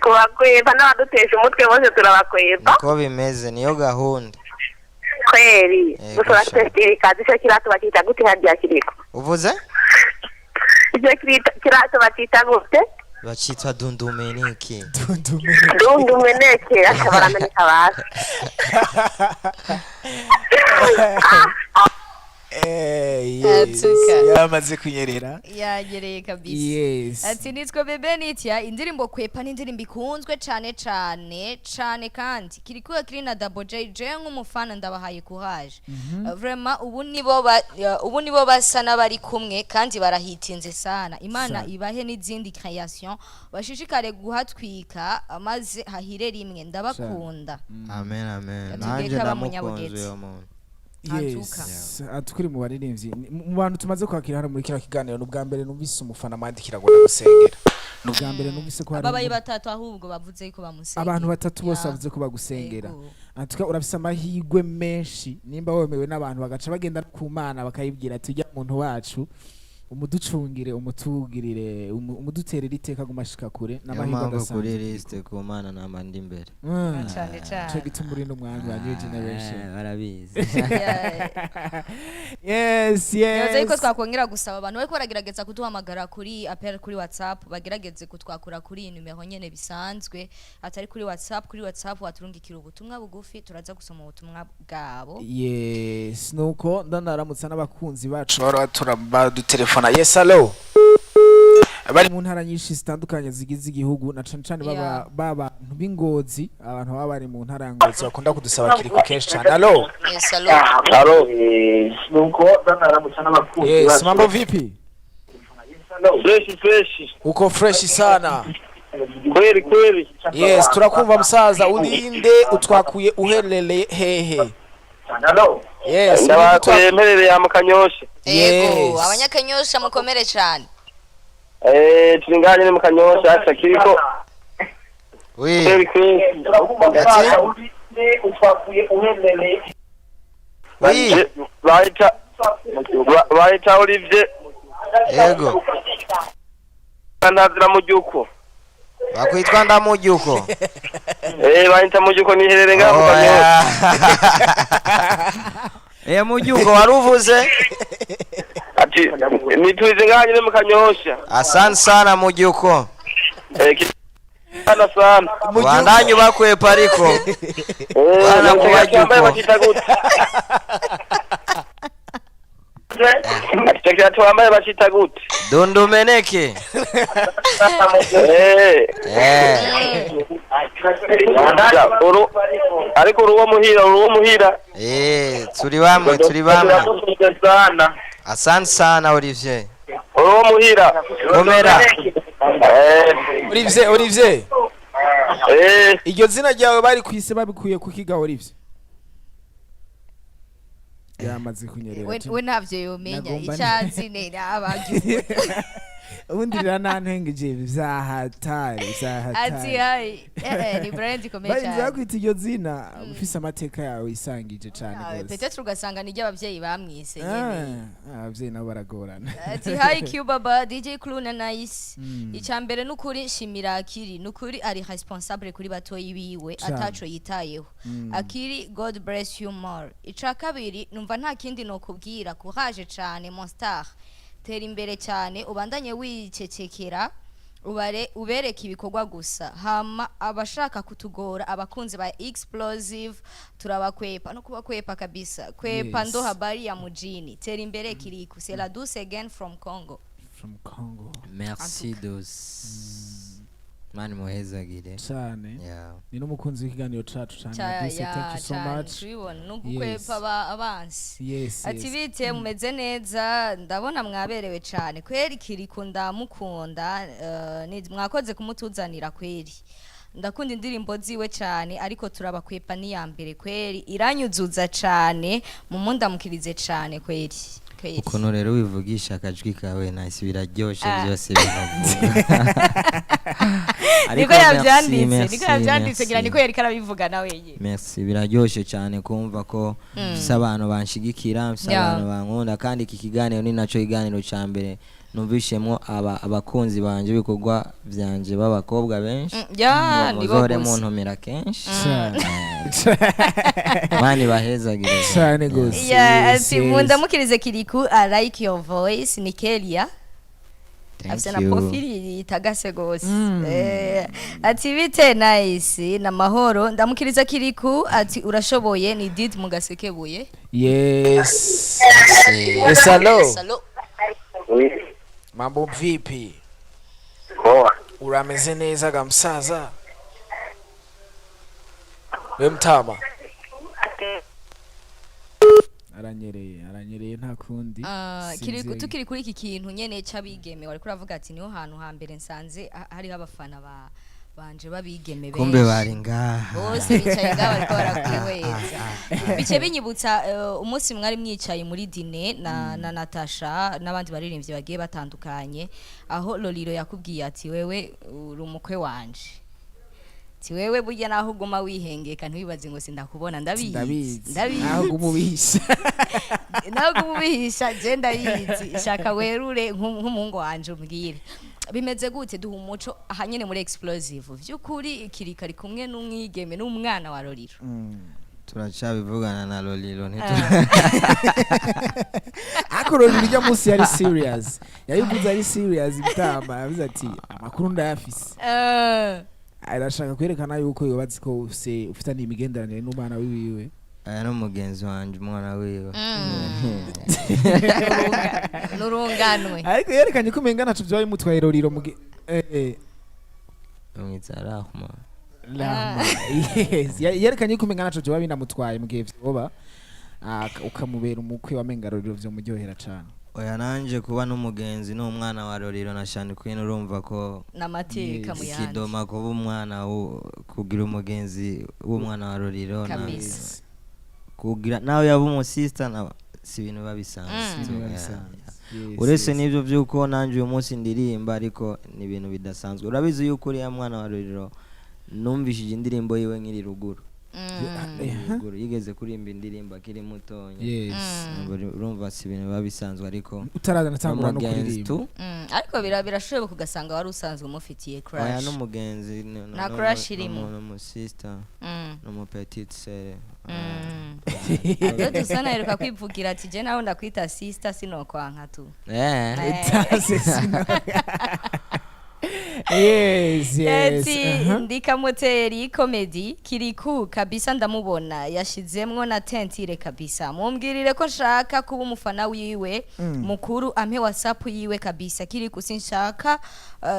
Kubakwepa n'abadutesha umutwe bose turabakwepa. Niko bimeze, niyo gahunda. Kweri. Yego, Gusa sha. uratesa ikaze. Icyo kirato bakita gute harya, Kiriko? Uvuze? Icyo kirato bakita gute? Bacitwa dundumeniki. Dundumeneke, aca barameneka basi. Yes. Atuka. Yamaze kunyerera. Yagereye kabisa. Yes. Ati: "Nitwa Bebe Nitya. Indirimbo Kwepa ni indirimbo ikunzwe cane cane cane, kandi kirikuwa kiri na Double J. Je nk'umufana ndabahaye courage. Vraiment ubu nibo basa n'abari kumwe kandi barahitinze sana. Imana ibahe n'izindi création, bashishikare guhatwika maze hahire rimwe. Ndabakunda." Amen, amen. Yatubwiye Nanje ko aba ndamukunze Munyabugete. uyo muntu. Yes, tukiri mu baririmbyi, mu bantu tumaze kwakira hano muri kino kiganiro, ni ubwa mbere numvise umufana amwandikira ngo ndagusengera. Ni ubwa mbere numvise ko hari Ababaye batatu ahubwo bavuze ko bamusengera. Abantu batatu bose bavuze ko bagusengera. Antuka urafise amahirwe menshi nimba wemewe n'abantu bagaca bagenda ku Mana bakayibwira ati: "Ujya muntu wacu umuducungire, umutugirire, umuduterere iteka gumashika kure." Niyo N'amahirwe mpamvu adasanzwe. kuri liste ku Mana nama ndi imbere. Cane cane. Ico gituma uri n'umwami wa new generation. Barabizi. Yes. Nibaza yuko Yes. twakongera gusaba abantu bariko baragerageza kuduhamagara kuri appel kuri WhatsApp, bagerageze kutwakura kuri iyi numero nyene bisanzwe, atari kuri WhatsApp. Kuri WhatsApp waturungikira ubutumwa bugufi, turaza gusoma ubutumwa bwabo. Yes, nuko ndanaramutsa n'abakunzi bacu bahora batura badutelefona. Yes, allo, bari mu ntara nyinshi zitandukanye zigize igihugu, na cane cane baba b'abantu b'Ingozi, abantu baba bari mu ntara ya Ngozi bakunda kudusaba Kiriko kenshi cane. Allo? Yes, allo. Allo. Yes, mambo vipi? Fresh, fresh. Uko fresh sana? Kweli kweli. Yes, turakumva musaza. Urinde, utwakuye uherereye hehe? Yes. Ndabakuye mperereye mu Kanyosha. Yego. Yes. Abanyakanyosha mukomere cane. Turi ngaha nyene mu Kanyosha, asa Kiriko. Oui. Kweli kweli. Ati oui. Bahita Olivier. Yego. Ntazira mu gihugu. Bakwitwa ndamujuko. Bahita mu gihugu, niherere ngaha mu Kanyosha. Mujuko waruvuze. Ati nitwize ngaha nyene mu Kanyosha. Asante sana, mujuko. Sana sana. Bandanye bakwepa ariko. Bana mu Bana bajuko. Bakita gute? Ati kirato wambaye bakita gute? Dundumeneke. Ariko uruwo muhira, uruwo muhira. Turi bamwe, turi bamwe. Turakusubiza sana. Asante sana, Olivier. Uruwo muhira. Komera. Olivier, Olivier. Iryo zina ryawe bari kwise babikuye ku kiga, Olivier? Yamaze kunyerera. We ntavyo yomenya. Nagomba Icazi ni abagiye. Ubundi riranantengeje vyahatari. Ati Vyahatari. Hi, ni brand ikomeye Barinze cyane. bakwita iryo zina, ufise amateka yawe isangije cane Ah, gose. peut-être ugasanga niryo abavyeyi bamwise nyene. Ah, abavyeyi nabo baragorana. Ati hi Cubaba, DJ Clue na Nice. Icya mbere nukuri shimira Akiri, nukuri ari responsable kuri batoyi biwe. Cane. Ataco yitayeho Akiri, God bless you more. Ica kabiri, numva nta kindi nokubwira, courage cane mon star, tera imbere cyane, ubandanye wicecekera, ubare ubereke ibikorwa gusa. Hama abashaka kutugora, abakunzi ba Explosive, turabakwepa no kubakwepa kabisa, kwepa. Yes. Ndo habari ya mujini. Tera imbere Kiriku, c'est la douce again from Congo. From Congo. Merci Douce, Mani muhezagire. Cane. Yeah. Ni n'umukunzi w'ikiganiro cacu cane. Douce, thank you so Cane, much. tubibona no gukwepa abansi. Ati bite, mumeze neza? Ndabona mwaberewe cane kweri. Kiriku ndamukunda, mwakoze kumutuzanira kweri. Ndakunda indirimbo ziwe cane, ariko turabakwepa ni ya mbere kweri, iranyuzuza cane. Mumundamukirize cane kweri kweri. Ukuntu rero wivugisha akajwi kawe nice, biraryoshe. Ah. Byose biravuga. Niko yavyanditse, niko yavyanditse, ngira niko yariko arabivuga nawe nyene. Merci, biraryoshe cyane kumva ko mfise abantu banshigikira, mfise abantu bankunda. Kandi iki kiganiro ni naco kiganiro ca mbere numvishemwo aba abakunzi banje ibikorwa vyanje b'abakobwa benshi. Ya, nibo Muzohore gusa. muntumira kenshi. Cane. Mani bahezagire. Cane gose. Yeah, Yes, ati yes. mundamukirize Kiriku, I like your voice, ni Kelia. Thank Afise na you. profile itagase gose. Ati bite Nice, na mahoro, ndamukiriza Kiriku, ati urashoboye, ni Did mugasekebuye. Yes, hello. Salo. Oui. Mambo vipi? Poa. Urameze neza ga msaza? We mtama aranyereye, aranyereye, nta kundi. Ah, Sinzi. Tukiri kuri iki kintu nyene c'abigeme, wariko uravuga ati niho hantu hambere nsanze hariho abafana ba banje b'abigeme benshi. Kumbe bari ngaha. Bose bicaye ngaho bariko barakwihweza. Bice binyibutsa umunsi mwari mwicaye muri dîner na Natasha n'abandi baririmbyi bagiye batandukanye, aho Lolilo yakubwiye ati wewe uri umukwe wanje, ati wewe burya naho uguma wihengeka ntiwibaze ngo sindakubona, ndabizi. Ndabizi. Ndabizi. Naho gumubihisha. Naho uguma je ndabizi. Shaka werure nk'umuhungu wanje, umbwire bimeze gute, duha umuco aha nyene muri Explosive. Vy'ukuri Kirika ari kumwe n'umwigeme n'umwana wa Lolilo? Turacabivugana na Lolilo. Ariko Lolilo ujya munsi yari serious, yabivuze ari serious bitamba, yavuze ati amakuru ndayafise. Arashaka kwerekana yuko yubatse ko ufise ufitanye imigenderanire n'umwana wiwiwe. Aya ni umugenzi wanje, umwana wiwe. N'urunganwe. Ariko yerekanye ko umenga ntaco vyoba bimutwaye Lolilo mu Bamwita Rahma. Rahma. Yes, yerekanye ko umenga ntaco vyoba binamutwaye mu gihe vyoba, ukamubera umukwe wa menga Lolilo vyomuryohera cane. Oya, nanje kuba n'umugenzi n'umwana wa Lolilo na Shani Queen, urumva ko n'amateka mu yandi. Ikidoma kuba umwana kugira umugenzi w'umwana wa Lolilo Kabisa. kugira nawe yaba umusista na si ibintu biba bisanzwe. Si ibintu biba Yeah, bisanzwe. yeah. Yes, Uretse yes. n'ibyo by'uko nanjye uyu munsi ndirimba, ariko ni ibintu bidasanzwe. Urabizi yuko uriya mwana wa Lolilo numvishije indirimbo yiwe nkiri ruguru. Ruguru yigeze kuririmba indirimbo akiri mutonya. Urumva si ibintu biba bisanzwe, ariko Utaranatangura no n'umugenzi kuririmba. tu. Ariko birashoboka ugasanga wari usanzwe umufitiye Oya. crush. N'umugenzi Nta crush irimo. N'umusista n'umupetite sere. Ado dusa aheruka kwivugira ati je nawe ndakwita sister, sinokwanka tu. Yes. Ati ndikamoteri comedy Kiriku kabisa, ndamubona yashizemwo na tentire kabisa. Mumbwirire ko nshaka kuba umufana wiwe mukuru, ampe WhatsApp yiwe kabisa. Kiriku sinshaka,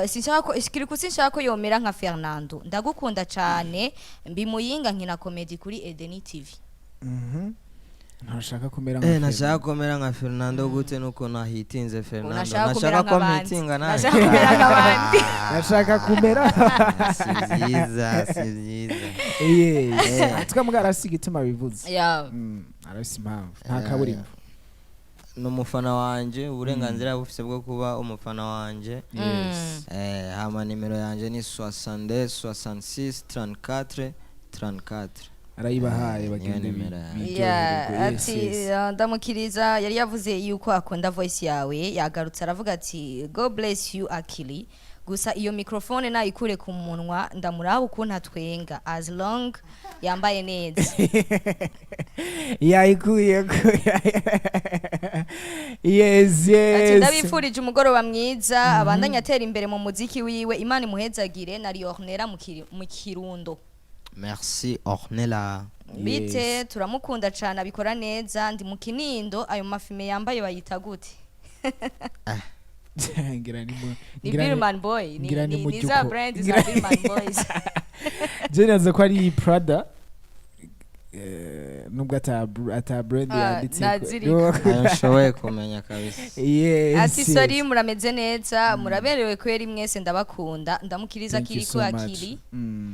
sinshaka ko Kiriku, sinshaka ko yomera nka Fernando. Ndagukunda cane, mbimuyinga nkina comedy kuri Edeni TV. Ntashaka kumera nka Nashaka kumera nka Fernando gute nuko nahitinze Fernando? Unashaka kumera Nashaka ko nk'abandi. mpitinga nawe. Nashaka kumera nk'abandi. Nashaka kumera. Si byiza, si byiza. Yes, atwa mbwa arafise igituma bivuze. Yeah. Arafise impamvu, nta kaburimbo. Ni umufana wanje, uburenganzira bufise bwo kuba umufana wanje. Yes. Hama nimero yanje ni 62 66 34 34. Arayibahaye. Niyo Bagende nimero yanje. biryohererwe. Yeah, Yes, ati yes. ndamukiriza yari yavuze yuko akunda voice yawe. Yagarutse aravuga ati: "God bless you, Akili. Gusa iyo microphone nayikure ku munwa, ndamuraba ukuntu atwenga as long yambaye neza." Yayikuye ko. Yes. Ati: "Ndabifurije umugoroba mwiza, abandanye atera imbere mu muziki wiwe, Imana imuhezagire." Na Ornella mu Kirundo. Merci, Ornella. Bite, turamukunda cyane, abikora neza. Ndi mu Kinindo. Ayo mafime yambaye bayita gute? Ngira ni mu Ni ngira Billman Boy ni, ngira ni ni, mu ni za Juko. brand za Billman Boys. Je naza ko ari Prada, nubwo ata brand Ah, yanditse. nazirika. Ayo nshoboye kumenya kabisa. Yes. Ati: "Sorry, murameze neza, muraberewe kweri mwese, ndabakunda. Ndamukiriza Thank you Kiriku so much. Akili."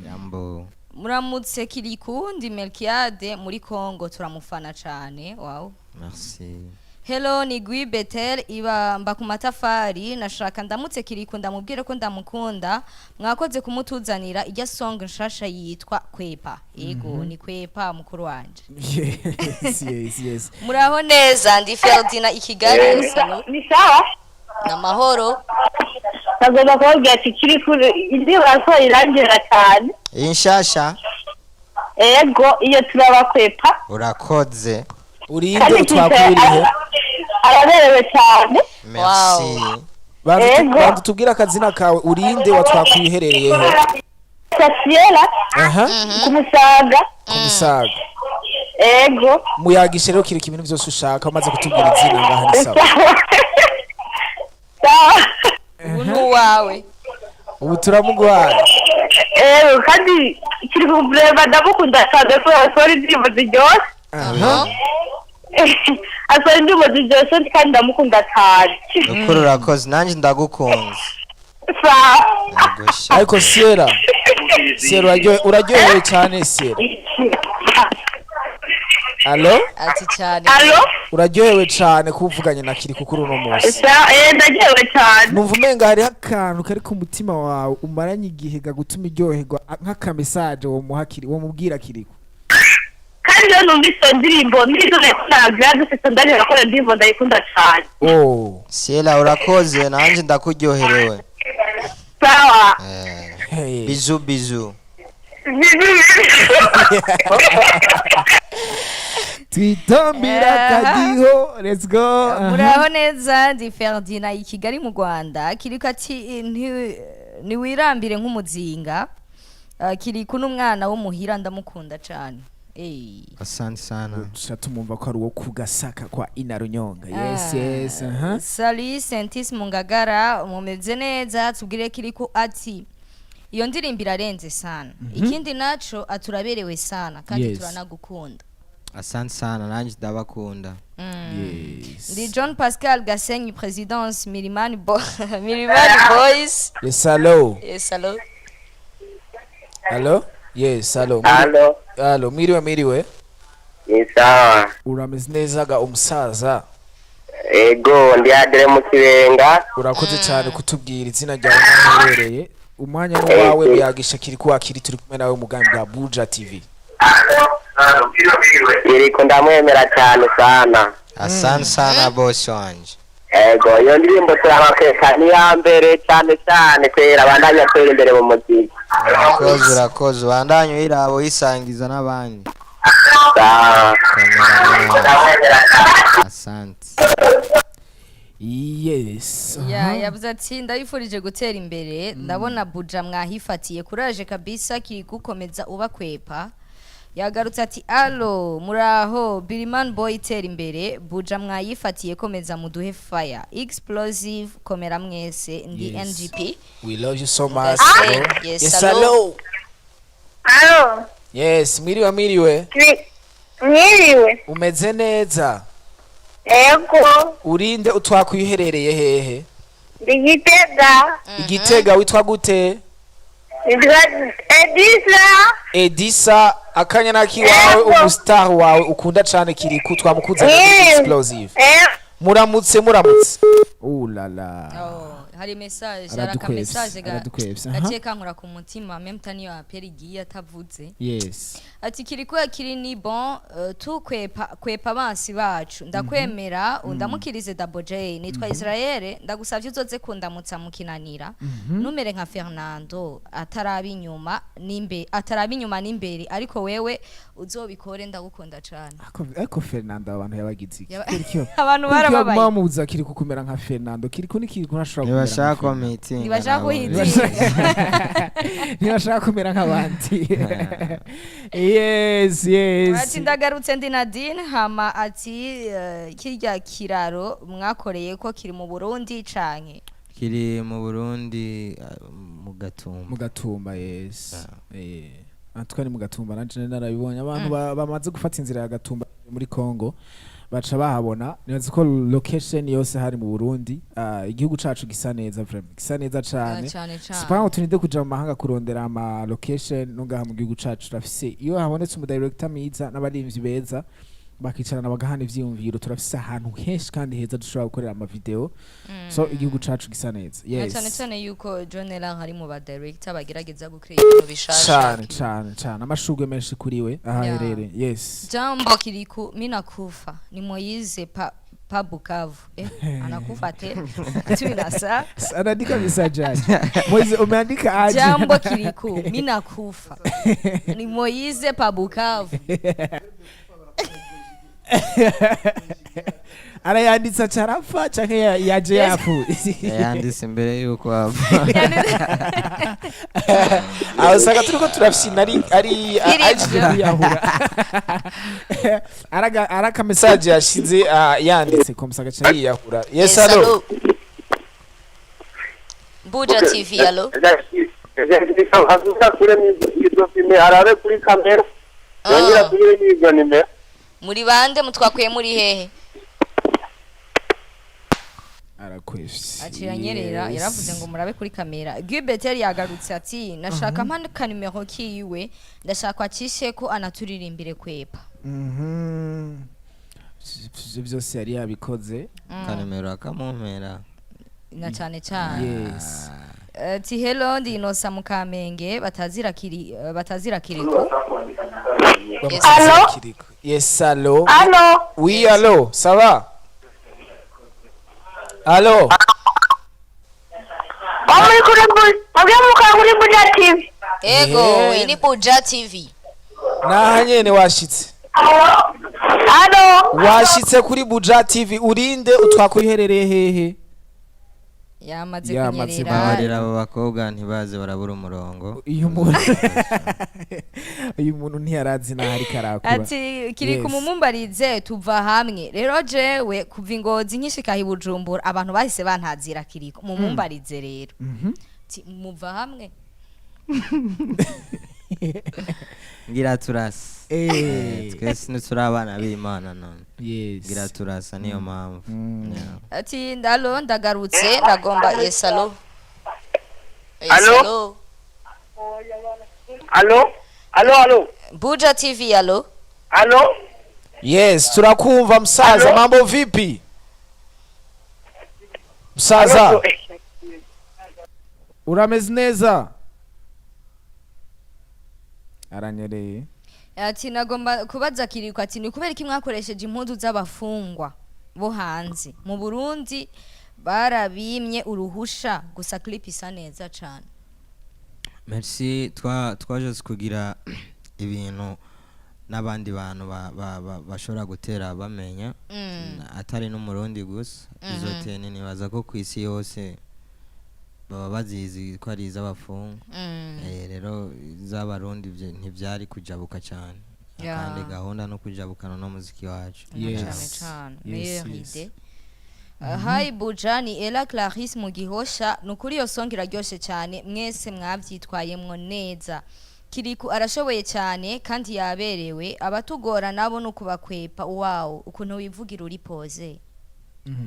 Jambo. Muramutse Kiriku, ndi Melkiade muri Congo, turamufana cane. Wow. Merci. Hello, ni Gui Betel iba mba ku matafari. Nashaka ndamutse Kiriku, ndamubwire ko ndamukunda. Mwakoze kumutuzanira ijya song nshasha yitwa Kwepa. Yego, ni Kwepa, mukuru wanje. Yes. Muraho neza, ndi Ferdina i Kigali. Salo. Ni sawa. Namahoro. Nagomba kubabwira ati kiri kuri indi urasohora irangira cyane. Iyi nshasha? Ego, iyo turabakwepa. Urakoze. Urinde Kandi utwakwiriye? Araberewe cyane. Merci. Ego. Banza tubwire akazina kawe, urinde, watwakwiye uherereyeho? Sasiela. Aha. Ku Musaga. Ku Musaga. Ego. Muyagishe rero, kireka ibintu byose ushaka umaze kutubwira izina ngaha ni sawa. Sawa. Ubu ni uwawe. Ubu turamuguhaye. Ego, kandi kiri kureba, ndamukunda cyane kubera asohora indirimbo ziryoshye. Aha. Asohora indirimbo ziryoshye kandi ndamukunda cyane. Ukuri urakoze, nanjye ndagukunze. Sawa. Yego sha. Ariko Sierra, Sierra, uraryohewe cyane, Sierra. Allo? Ati cyane. Allo? Uraryohewe cyane kuvuganye na Kiriku kuri uno munsi? Sawa, ndaryohewe cyane. Numva umenga hariho akantu kari ku mutima wawe umaranye igihe gagutuma uryoherwa, nk'akamesaje womuha Kiri, womubwira Kiriku. Kandi iyo numvise iyo ndirimbo nizo ndayikunda, dufite ndaryohera ko iyo ndirimbo ndayikunda cyane. Oh. Sierra, urakoze, nanjye ndakuryoherewe. Sawa. Hey. Bisous, bisous. Twitambira akadiho, let's go. Aha. Muraho neza, ndi Ferdina i Kigali mu Rwanda. Kiriko ati ntiwirambire nk'umuzinga. Kiriku n'umwana wo muhira, ndamukunda cane. Eh. Asante sana. Tuca tumumva ko ari uwo ku Gasaka kwa Inarunyonga. Yes. Ah. Yes, aha. Salut Sentis Mungagara, mumeze neza? Tubwire Kiriku ati iyo ndirimbo irarenze sana. Ikindi naco, aturaberewe sana kandi turanagukunda. Asante sana, nanjye ndabakunda. Yes. Ndi John Pascal Gasenyi, Presidence Mirimani, Mirimani Boys. Yes, hello. Yes, hello. Hello, yes, hello. Halo. Hello, mwiriwe, mwiriwe. Ni sawa. Urameze neza ga umusaza? Ego, ndi Adre mu Kibenga. Urakoze cyane kutubwira izina ryawe n'aho uherereye. Umwanya ni wawe, muyagisha Kiriku Akiri, turi kumwe nawe mugambi bwa Buja TV. Iriko ndamwemera cyane sana. Asante sana, boss wanje. Ego, iyo ndirimbo turabakeka ni iya mbere cyane cyane kwera, abandanya kwera imbere mu muziki. Urakoze, urakoze, ubandanye uyiraba, uyisangiza n'abandi. Sawa. Komera neza. Asante. Yes. Ya, yavuze ati: "Ndabifurije gutera imbere, ndabona Buja mwahifatiye, kuraje kabisa kiri gukomeza ubakwepa." Yagarutse ati: "Allo, muraho, Biriman Boy, tera imbere, Buja mwayifatiye, komeza muduhe fire explosive, komera mwese, ndi NGP." We love you so much, Gasenyi. bro. Yes, Yes, hello. hello. Alo. Yes, mwiriwe, mwiriwe. Mwiriwe. Umeze neza? Ego. Urinde, utwakuye uherereye hehe? Ndi Gitega. Igitega, witwa gute? Nitwa Edisa. Edisa, akanya nakiwawe. Ego. Umustar wawe ukunda cane Kiriku twamukuzaniye Mm. explosive. Muramutse, muramutse. Ulala. Oh, hari message, hari aka Aradukwevye, message aradukwevye, aha. gaciye kankura ku mutima, même taniyo aperi igiye atavuze. Ati kiriko kiri ni bon, tu kwepa kwepa abansi bacu, ndakwemera undamukirize Double J, nitwa Israel, ndagusavye uzoze kundamutsa mukinanira, numere nka Fernando ataraba inyuma nimbe ataraba inyuma n'imbere, ariko wewe uzobikore, ndagukunda cane. Ariko Fernando abantu yabagize iki? Abantu Kubera iki barababaye. baguma bamubuza kiri kukumera nka Fernando? Kiriko ni kiriko ntashobora kumera nka Ntibashaka ko Fernando. mitinga. Ntibashaka nabo. kuhitinga. Ntibashaka kumera nk'abandi. Yes. Ati ndagarutse, ndi Nadine. Hama ati kirya kiraro mwakoreye ko kiri mu Burundi canke? Kiri mu Burundi, mu Gatumba. Mu Gatumba, yes. Atwa ni mu Gatumba, nanje nari narabibonye abantu bamaze gufata inzira ya Gatumba muri Congo baca bahabona. Nibaza ko location yose hari mu Burundi. Igihugu cacu gisa neza, vraiment gisa neza cane. Cane cane. Sipa tuninde kuja mu mahanga kurondera ama location, no ngaha mu gihugu cacu turafise. Iyo habonetse umu director mwiza n'abarimvyi beza bakicarana bagahana ivyiyumviro, turafise ahantu henshi kandi heza dushobora gukorera ama video. So igihugu cacu gisa neza. Na Yes. cane cane yuko John Elan hari mu ba director bagerageza gucreate ibintu bishasha. Cane cane cane, amashurwe menshi kuri we aha aherereye. Yes. Jambo Kiriku, mi nakufa, ni Moize pa Bukavu. Anakufa tena tu inasa. Anaandika message aje? Moize, umeandika aje? Jambo Kiriku, mi nakufa, ni Moize pa Bukavu. Arayanditse acarapfa canke yaje yapfuye? Yanditse imbere yuko ava. Aho usanga turiko turafyina ari aje kwiyahura. Araka message yashize, yanditse ko musaga aca yiyahura. Yes, allo. Buja TV, allo. Kure izo filime, arabe kuri kamera yongera asubire n'izo nimero. Muri bande, mutwakuye muri hehe? Arakwefye. Acira nyerera. Yes. Yaravuze ngo murabe kuri kamera. Gilbert yari yagarutse ati nashaka mpa kanimero kiwe, ndashaka acishe ko anaturirimbire kwepa. Ivyo byose yari yabikoze. Kanimero akamumpera. Na cane cane. Yes. Ati hello, ndi Inosa mu Kamenge, batazira kiri, batazira Kiriko. Yes. Allo? Yes, allo. Allo? Oui, allo, ça va? Allo. Muri kuri mubyo mukora kuri Buja TV. Ego. Yeah. Iyi ni Buja TV. Naha nyene washitse. Allo? Washitse kuri Buja TV, urinde, utwakura uherereye hehe? Yamaze Yamaze kunyerera. Babarira abo bakobwa ntibaze barabura umurongo. Uyu muntu ntiyarazi naho ariko arakura. Ati Kiriko, mumumbarize tuva hamwe rero, jewe kuva Ingozi nkishika i Bujumbura abantu bahise bantazira Kiriko, mumumbarize rero. Ati muva hamwe. Ngira turasa. Twese ntituri abana b'Imana none? Yes. Ngira turasa, niyo mpamvu. Yeah. Ati ndalo, ndagarutse, ndagomba. Yes, allo. Yes. Allo? Allo. Allo, allo, allo. Buja TV, allo. Allo? Yes, turakumva msaza. Allo? Mambo vipi msaza? Allo? Urameze neza? Aranyereye. Ati nagomba kubaza Kiriko, ati ni kubera iki mwakoresheje impuzu z'abafungwa bo hanze? Mu Burundi barabimye uruhusha? Gusa clip isa neza cane. Merci. Twaje kugira ibintu n'abandi bantu bashobora gutera bamenya, atari n'Umurundi gusa. Izo teni nibaza ko ku isi yose baba bazizi ko ari iz'abafungwa. Rero iz'Abarundi ntibyari kujabuka cyane. Kandi gahunda no kujabukana n'umuziki wacu. Cane cane. Meilleure idée. Hi Buja, ni Ella Clarisse mu Gihosha. Nukuri iyo song iraryoshe cyane, mwese mwavyitwayemwo neza. Kiriku arashoboye cyane kandi yaberewe, abatugora nabo no kubakwepa. Wow, ukuntu wivugira uri pose.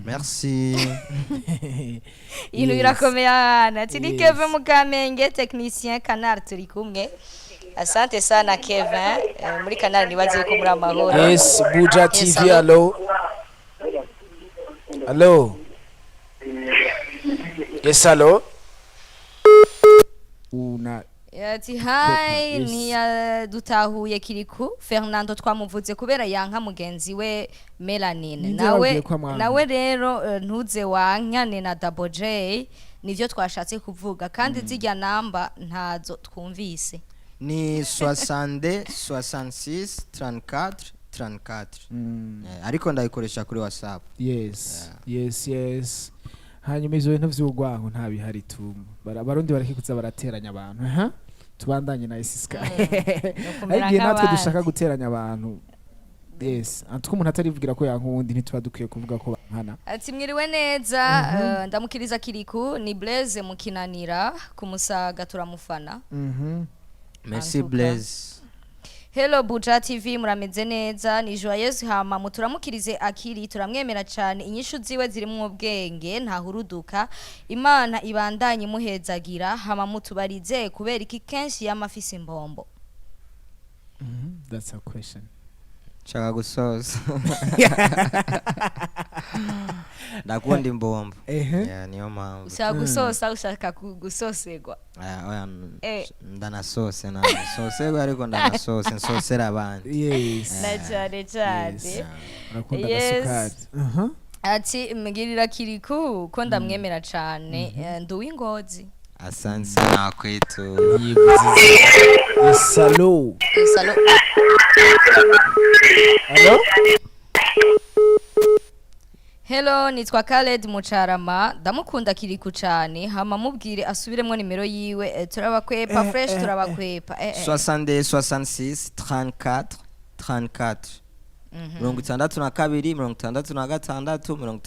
Merci. Ibintu birakomeye ahantu. Ati ni Kevin Mukamenge, technicien Canal, turi kumwe. Asante sana Kevin. Muri Canal nibaze ko muri amahoro. Yes, Buja Yes, TV, allo. allo. Hello. Yes, hello. Una Ati hi. Yes. Ntiyadutahuye Kiriku Fernando, twamuvuze kubera yanka mugenzi we Melanine. Ninde Nawe wabwiye ko amwanka? Nawe rero ntuze wankane na Double J, nivyo twashatse kuvuga. Kandi zirya namba ntazo twumvise. Ni 62 66 34 34. Ariko ndayikoresha kuri WhatsApp. Yes, hanyuma ivyo bintu vy'urwango nta bihari tu. Abarundi bareke kuza barateranya abantu. Aha, tubandanye na Isiska. Nukumera Ariko igihe natwe nk'abandi. dushaka guteranya abantu, yes, antwe umuntu atarivugira ko yanka uwundi, ntituba dukwiye kuvuga ko bankana. Ati mwiriwe neza, ndamukiriza Kiriku, ni Blaise mukinanira kumusaga, turamufana. Merci. Antuka. Blaise. Hello Buja TV, murameze neza? Ni Joyeuse. Hama muturamukirize Akiri, turamwemera cyane, inyishu ziwe ziri mu ubwenge, ntahuruduka. Imana ibandanye imuhezagira. Hama mutubarize kubera iki kenshi yama afise imbombo. That's a question. Nshaka gusoza, ndakunda imbombo. Yeah, niyo mpamvu. Ushaka gusosa, ushaka gusosegwa? Aya, oya, ndanasose, ntasosegwa ariko ndanasose, nsosera abandi. Na cyane cyane. Yes. Urakunda Yes. agasukari. Aha. Ati mbwirira Kiriku ko ndamwemera cyane. Ndi uw'Ingozi. Asante sana kwetu. Yes, hello. Salo. Hello. Hello, nitwa Khaled Mucarama, ndamukunda Kiriku cyane. Hama mubwire asubiremo nimero yiwe. Turabakwepa fresh, turabakwepa. 62 66 34 34, 62 66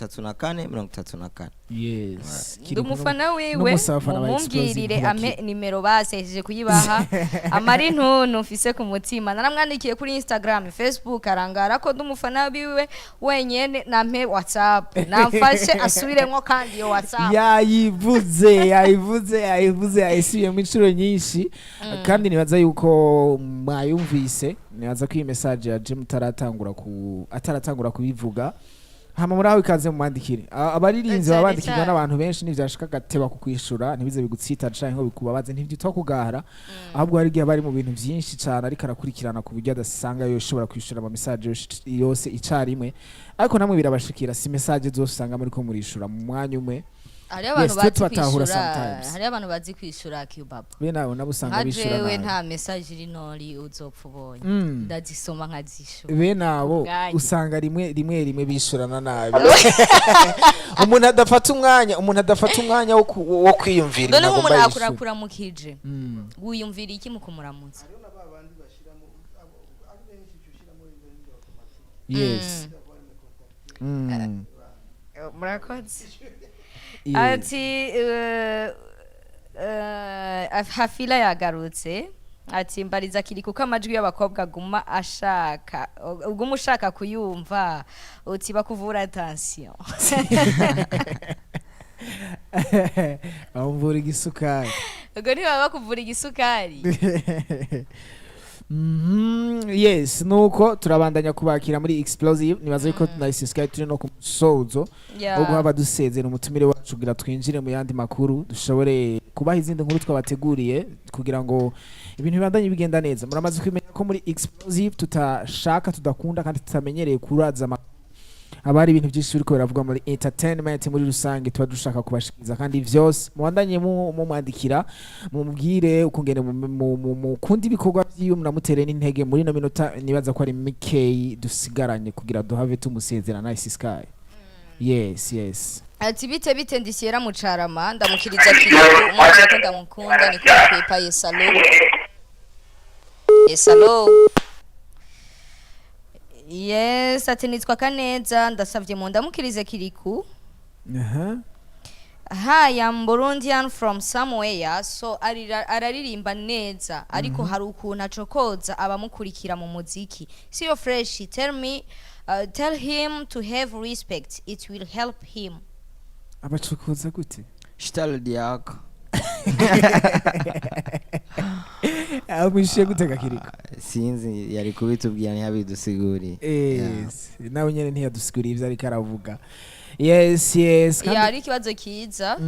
34 34. Yes. Ndi umufana wiwe. N'umusafana wa Explosive. Mumumbwirire ame nimero, basejeje kuyibaha. Amara intuntu mfise ku mutima, naramwandikiye kuri Instagram, Facebook, arangara ko ndi umufana wiwe wenyene. Nampe WhatsApp, namfashe asubiremo kandi iyo WhatsApp. Yayivuze, yayivuze, yayivuze, yayisubiyemo inshuro nyinshi, kandi nibaza yuko mwayumvise. Nibaza ko iyi message ya Jim taratangura ku ataratangura kubivuga. Hama muri aho ikaze mumwandikire. Abaririmbyi Cyane baba bandikirwa cyane. n'abantu benshi, ntivyashika agateba kukwishura, ntibize bigutsita canke ngo bikubabaze, ntivyitwa kugahara. Ahubwo hari igihe aba ari mu bintu vyinshi cane ariko arakurikirana, ku buryo adasanga yoshobora kwishura ama message yose icarimwe. Ariko namwe birabashikira, si message zose usanga muriko murishura mu mwanya umwe. Hariho abantu Yes, twe bazi tubatahura kwishura. sometimes. Hariho abantu bazi kwishura, Kibaba. Bene abo nabo usanga Nka bishura jewe nabi. nta message iri nori uzopfa ubonye, ndazisoma nkazishura Bene abo Ubwanyu. usanga rimwe rimwe rimwe bishurana nabi. Umuntu adafata umwanya, umuntu adafata umwanya wo kwiyumvira None ibintu nk'umuntu agomba yishure. akurakuramukije, wiyumvira iki mu kumuramutsa? Yes. Murakoze. Ati Hafila yagarutse, ati mbariza kiri kuko amajwi y'abakobwa aguma ashaka, uguma ushaka kuyumva, uti bakuvura attention. Bamuvura igisukari. Ubwo ntibaba bakuvura igisukari. Yes, nuko turabandanya kubakira muri Explosive. Nibaza yuko Nice Sky turi no ku musozo wo guhaba dusezera umutumire wacu kugira twinjire mu yandi makuru, dushobore kubaha izindi nkuru twabateguriye kugira ngo ibintu bibandanye bigenda neza. Muramaze kumenya ko muri Explosive tutashaka, tudakunda kandi tutamenyereye kuraza amakuru. Haba hari ibintu byinshi biriko biravugwa muri entertainment muri rusange tuba dushaka kubashikiriza, kandi vyose mubandanye mumwandikira, mumubwire ukungene mukunda ibikorwa vyiwe, munamutere n'intege muri ino minota nibaza ko ari mikeyi dusigaranye kugira duhave tumusezera. Nice Sky, yes. Ati bite bite, ndishyera Mucarama, ndamukiriza Kiriku, umwana ko ndamukunda, niko kwepa. Yes, allo. Yes, allo. Yes, ati nitwa Kaneza, ndasavye mu ndamukirize Kiriku. Hi, I'm Burundian from somewhere. So araririmba neza, ariko hari ukuntu acokoza abamukurikira mu muziki. Siyo fresh. Tell me, tell him to have respect. It will help him. Abacukuza gute? Shitali yako. Amwishuye gutega Kiriko? Sinzi, yari kubitubwira, ntiyabidusiguriye. Yes, nawe nyene ntiyadusiguriye ivyo ariko aravuga. Yes. Yari ikibazo kiza.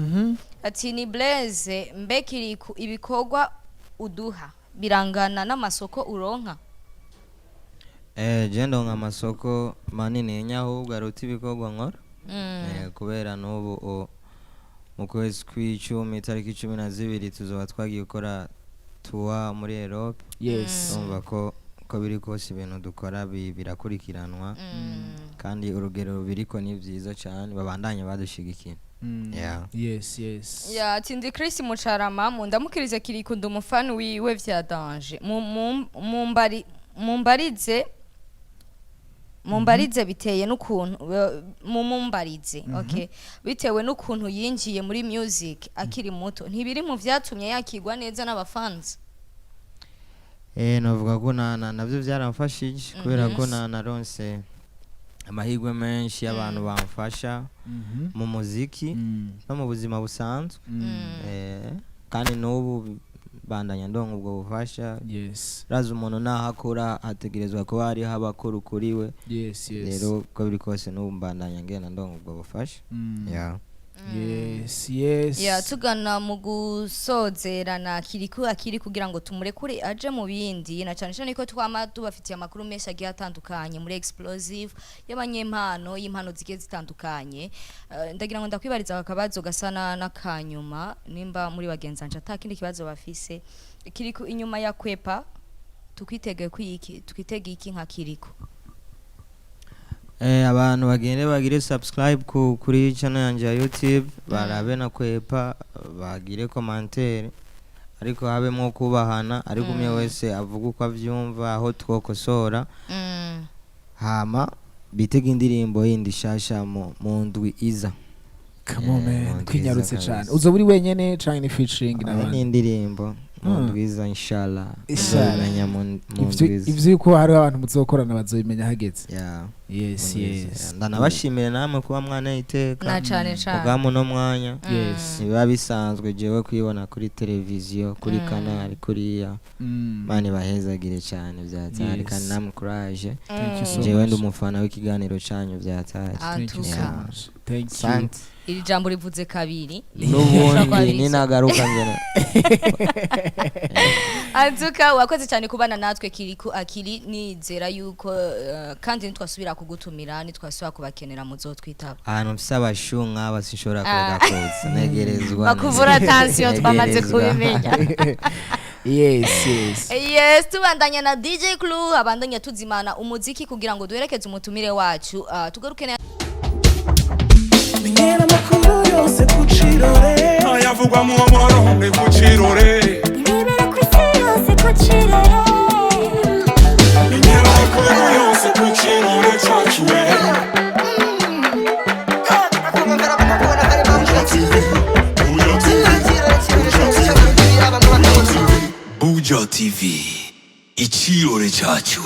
Ati ni Blaise, mbe Kiriku, ibikorwa uduha birangana n'amasoko uronka? Je ndonka amasoko manini ahubwo aruta ibikorwa nkora. Kubera n'ubu mu kwezi kw'icumi, itariki 12, tuzoba twagiye gukora tour muri Europe. Urumva ko biri kose ibintu dukora birakurikiranwa kandi urugero biriko ni byiza cyane, babandanye badushigikira. Yeah. Yes. Ya, ati ndi Chris Mucarama, mundamukirize Kiriku, ndi umufani wiwe vya danger. Mumbarize biteye n'ukuntu mumumbarize, okay, bitewe n'ukuntu yinjiye muri music akiri muto, ntibiri mu vyatumye yakigwa neza n'abafanzi? Navuga ko na navyo byaramfashije kubera ko na naronse amahirwe menshi y'abantu bamfasha mu muziki no mu buzima busanzwe. Kandi n'ubu bandanya ndonka ubwo bufasha. Raza umuntu naho akora hategerezwa kuba hariho abakora ukuriwe. Rero uko biri kose n'ubu mbandanya ngenda ndonka ubwo bufasha. Yeah. Yes. Ya, tugana mu gusozerana Kiriku Akiri kugira ngo tumurekure aje mu bindi, na cyane cyane ko twama tubafitiye amakuru menshi agiye atandukanye muri explosive y'abanyempano, y'impano zigiye zitandukanye. Ndagira ngo ndakwibariza akabazo gasa n'akanyuma, nimba muri bagenzanje ata kindi kibazo bafise. Kiriku, inyuma ya kwepa tukwitege kwiki? Twitege iki nka Kiriku? Abantu bagende bagire subscribe kuri channel yanje ya YouTube, barabe na kwepa, bagire commentaire, ariko habemwo kubahana, ariko umwe wese avuga uko avyumva, aho twokosora. Hama bitega indirimbo yindi shasha mu ndwi iza. Come on, mu man. ndwi Kwinyarutse iza cyane. kabisa. Uzoba uri wenyene canke ni featuring Aya n'abandi? ni indirimbo mu ndwi iza, inshallah. Inshallah. Uzobimenya mu Ivyo ndwi iza. ivyo yuko hariho abantu muzokorana bazobimenya hageze. Yeah. Yes. Mu ndwi iza. Yes. Ndanabashimire namwe kuba mwana iteka Na cane cane. ubwamu no mwanya. Ntibiba bisanzwe jewe kwibona kuri televiziyo, kuri kanali kuriya. Mani bahezagire cyane byatari. Kandi namwe courage. Thank you so Jewe ndi much. umufana w'ikiganiro cyanyu byatari. Thank you so Antuka. much. Thank you. Asante. Iri jambo rivuze kabiri. N'ubundi ninagaruka ngena. Antuka wakoze cyane kubana natwe, Kiriku Akiri. Nizera yuko kandi nitwasubira kugutumira, nitwasubira kubakenera, muzotwitaba. Ahantu mfise abashu nk'aba sinshobora kureka kuza, negerezwa. Bakuvura tension, twamaze Negerezwa. kubimenya. Yes. Yes, tubandanya na DJ Clue, abandanya tuzimana umuziki kugira ngo duherekeze umutumire wacu, tugaruke Menyera amakuru yose ku Cirore. Ayavugwa mu Burundi ku Cirore. Ibibera ku isi yose ku Cirore. Menyera amakuru yose ku Cirore cacu we. Buja TV, Buja TV, Buja TV, Buja TV, Icirore cacu.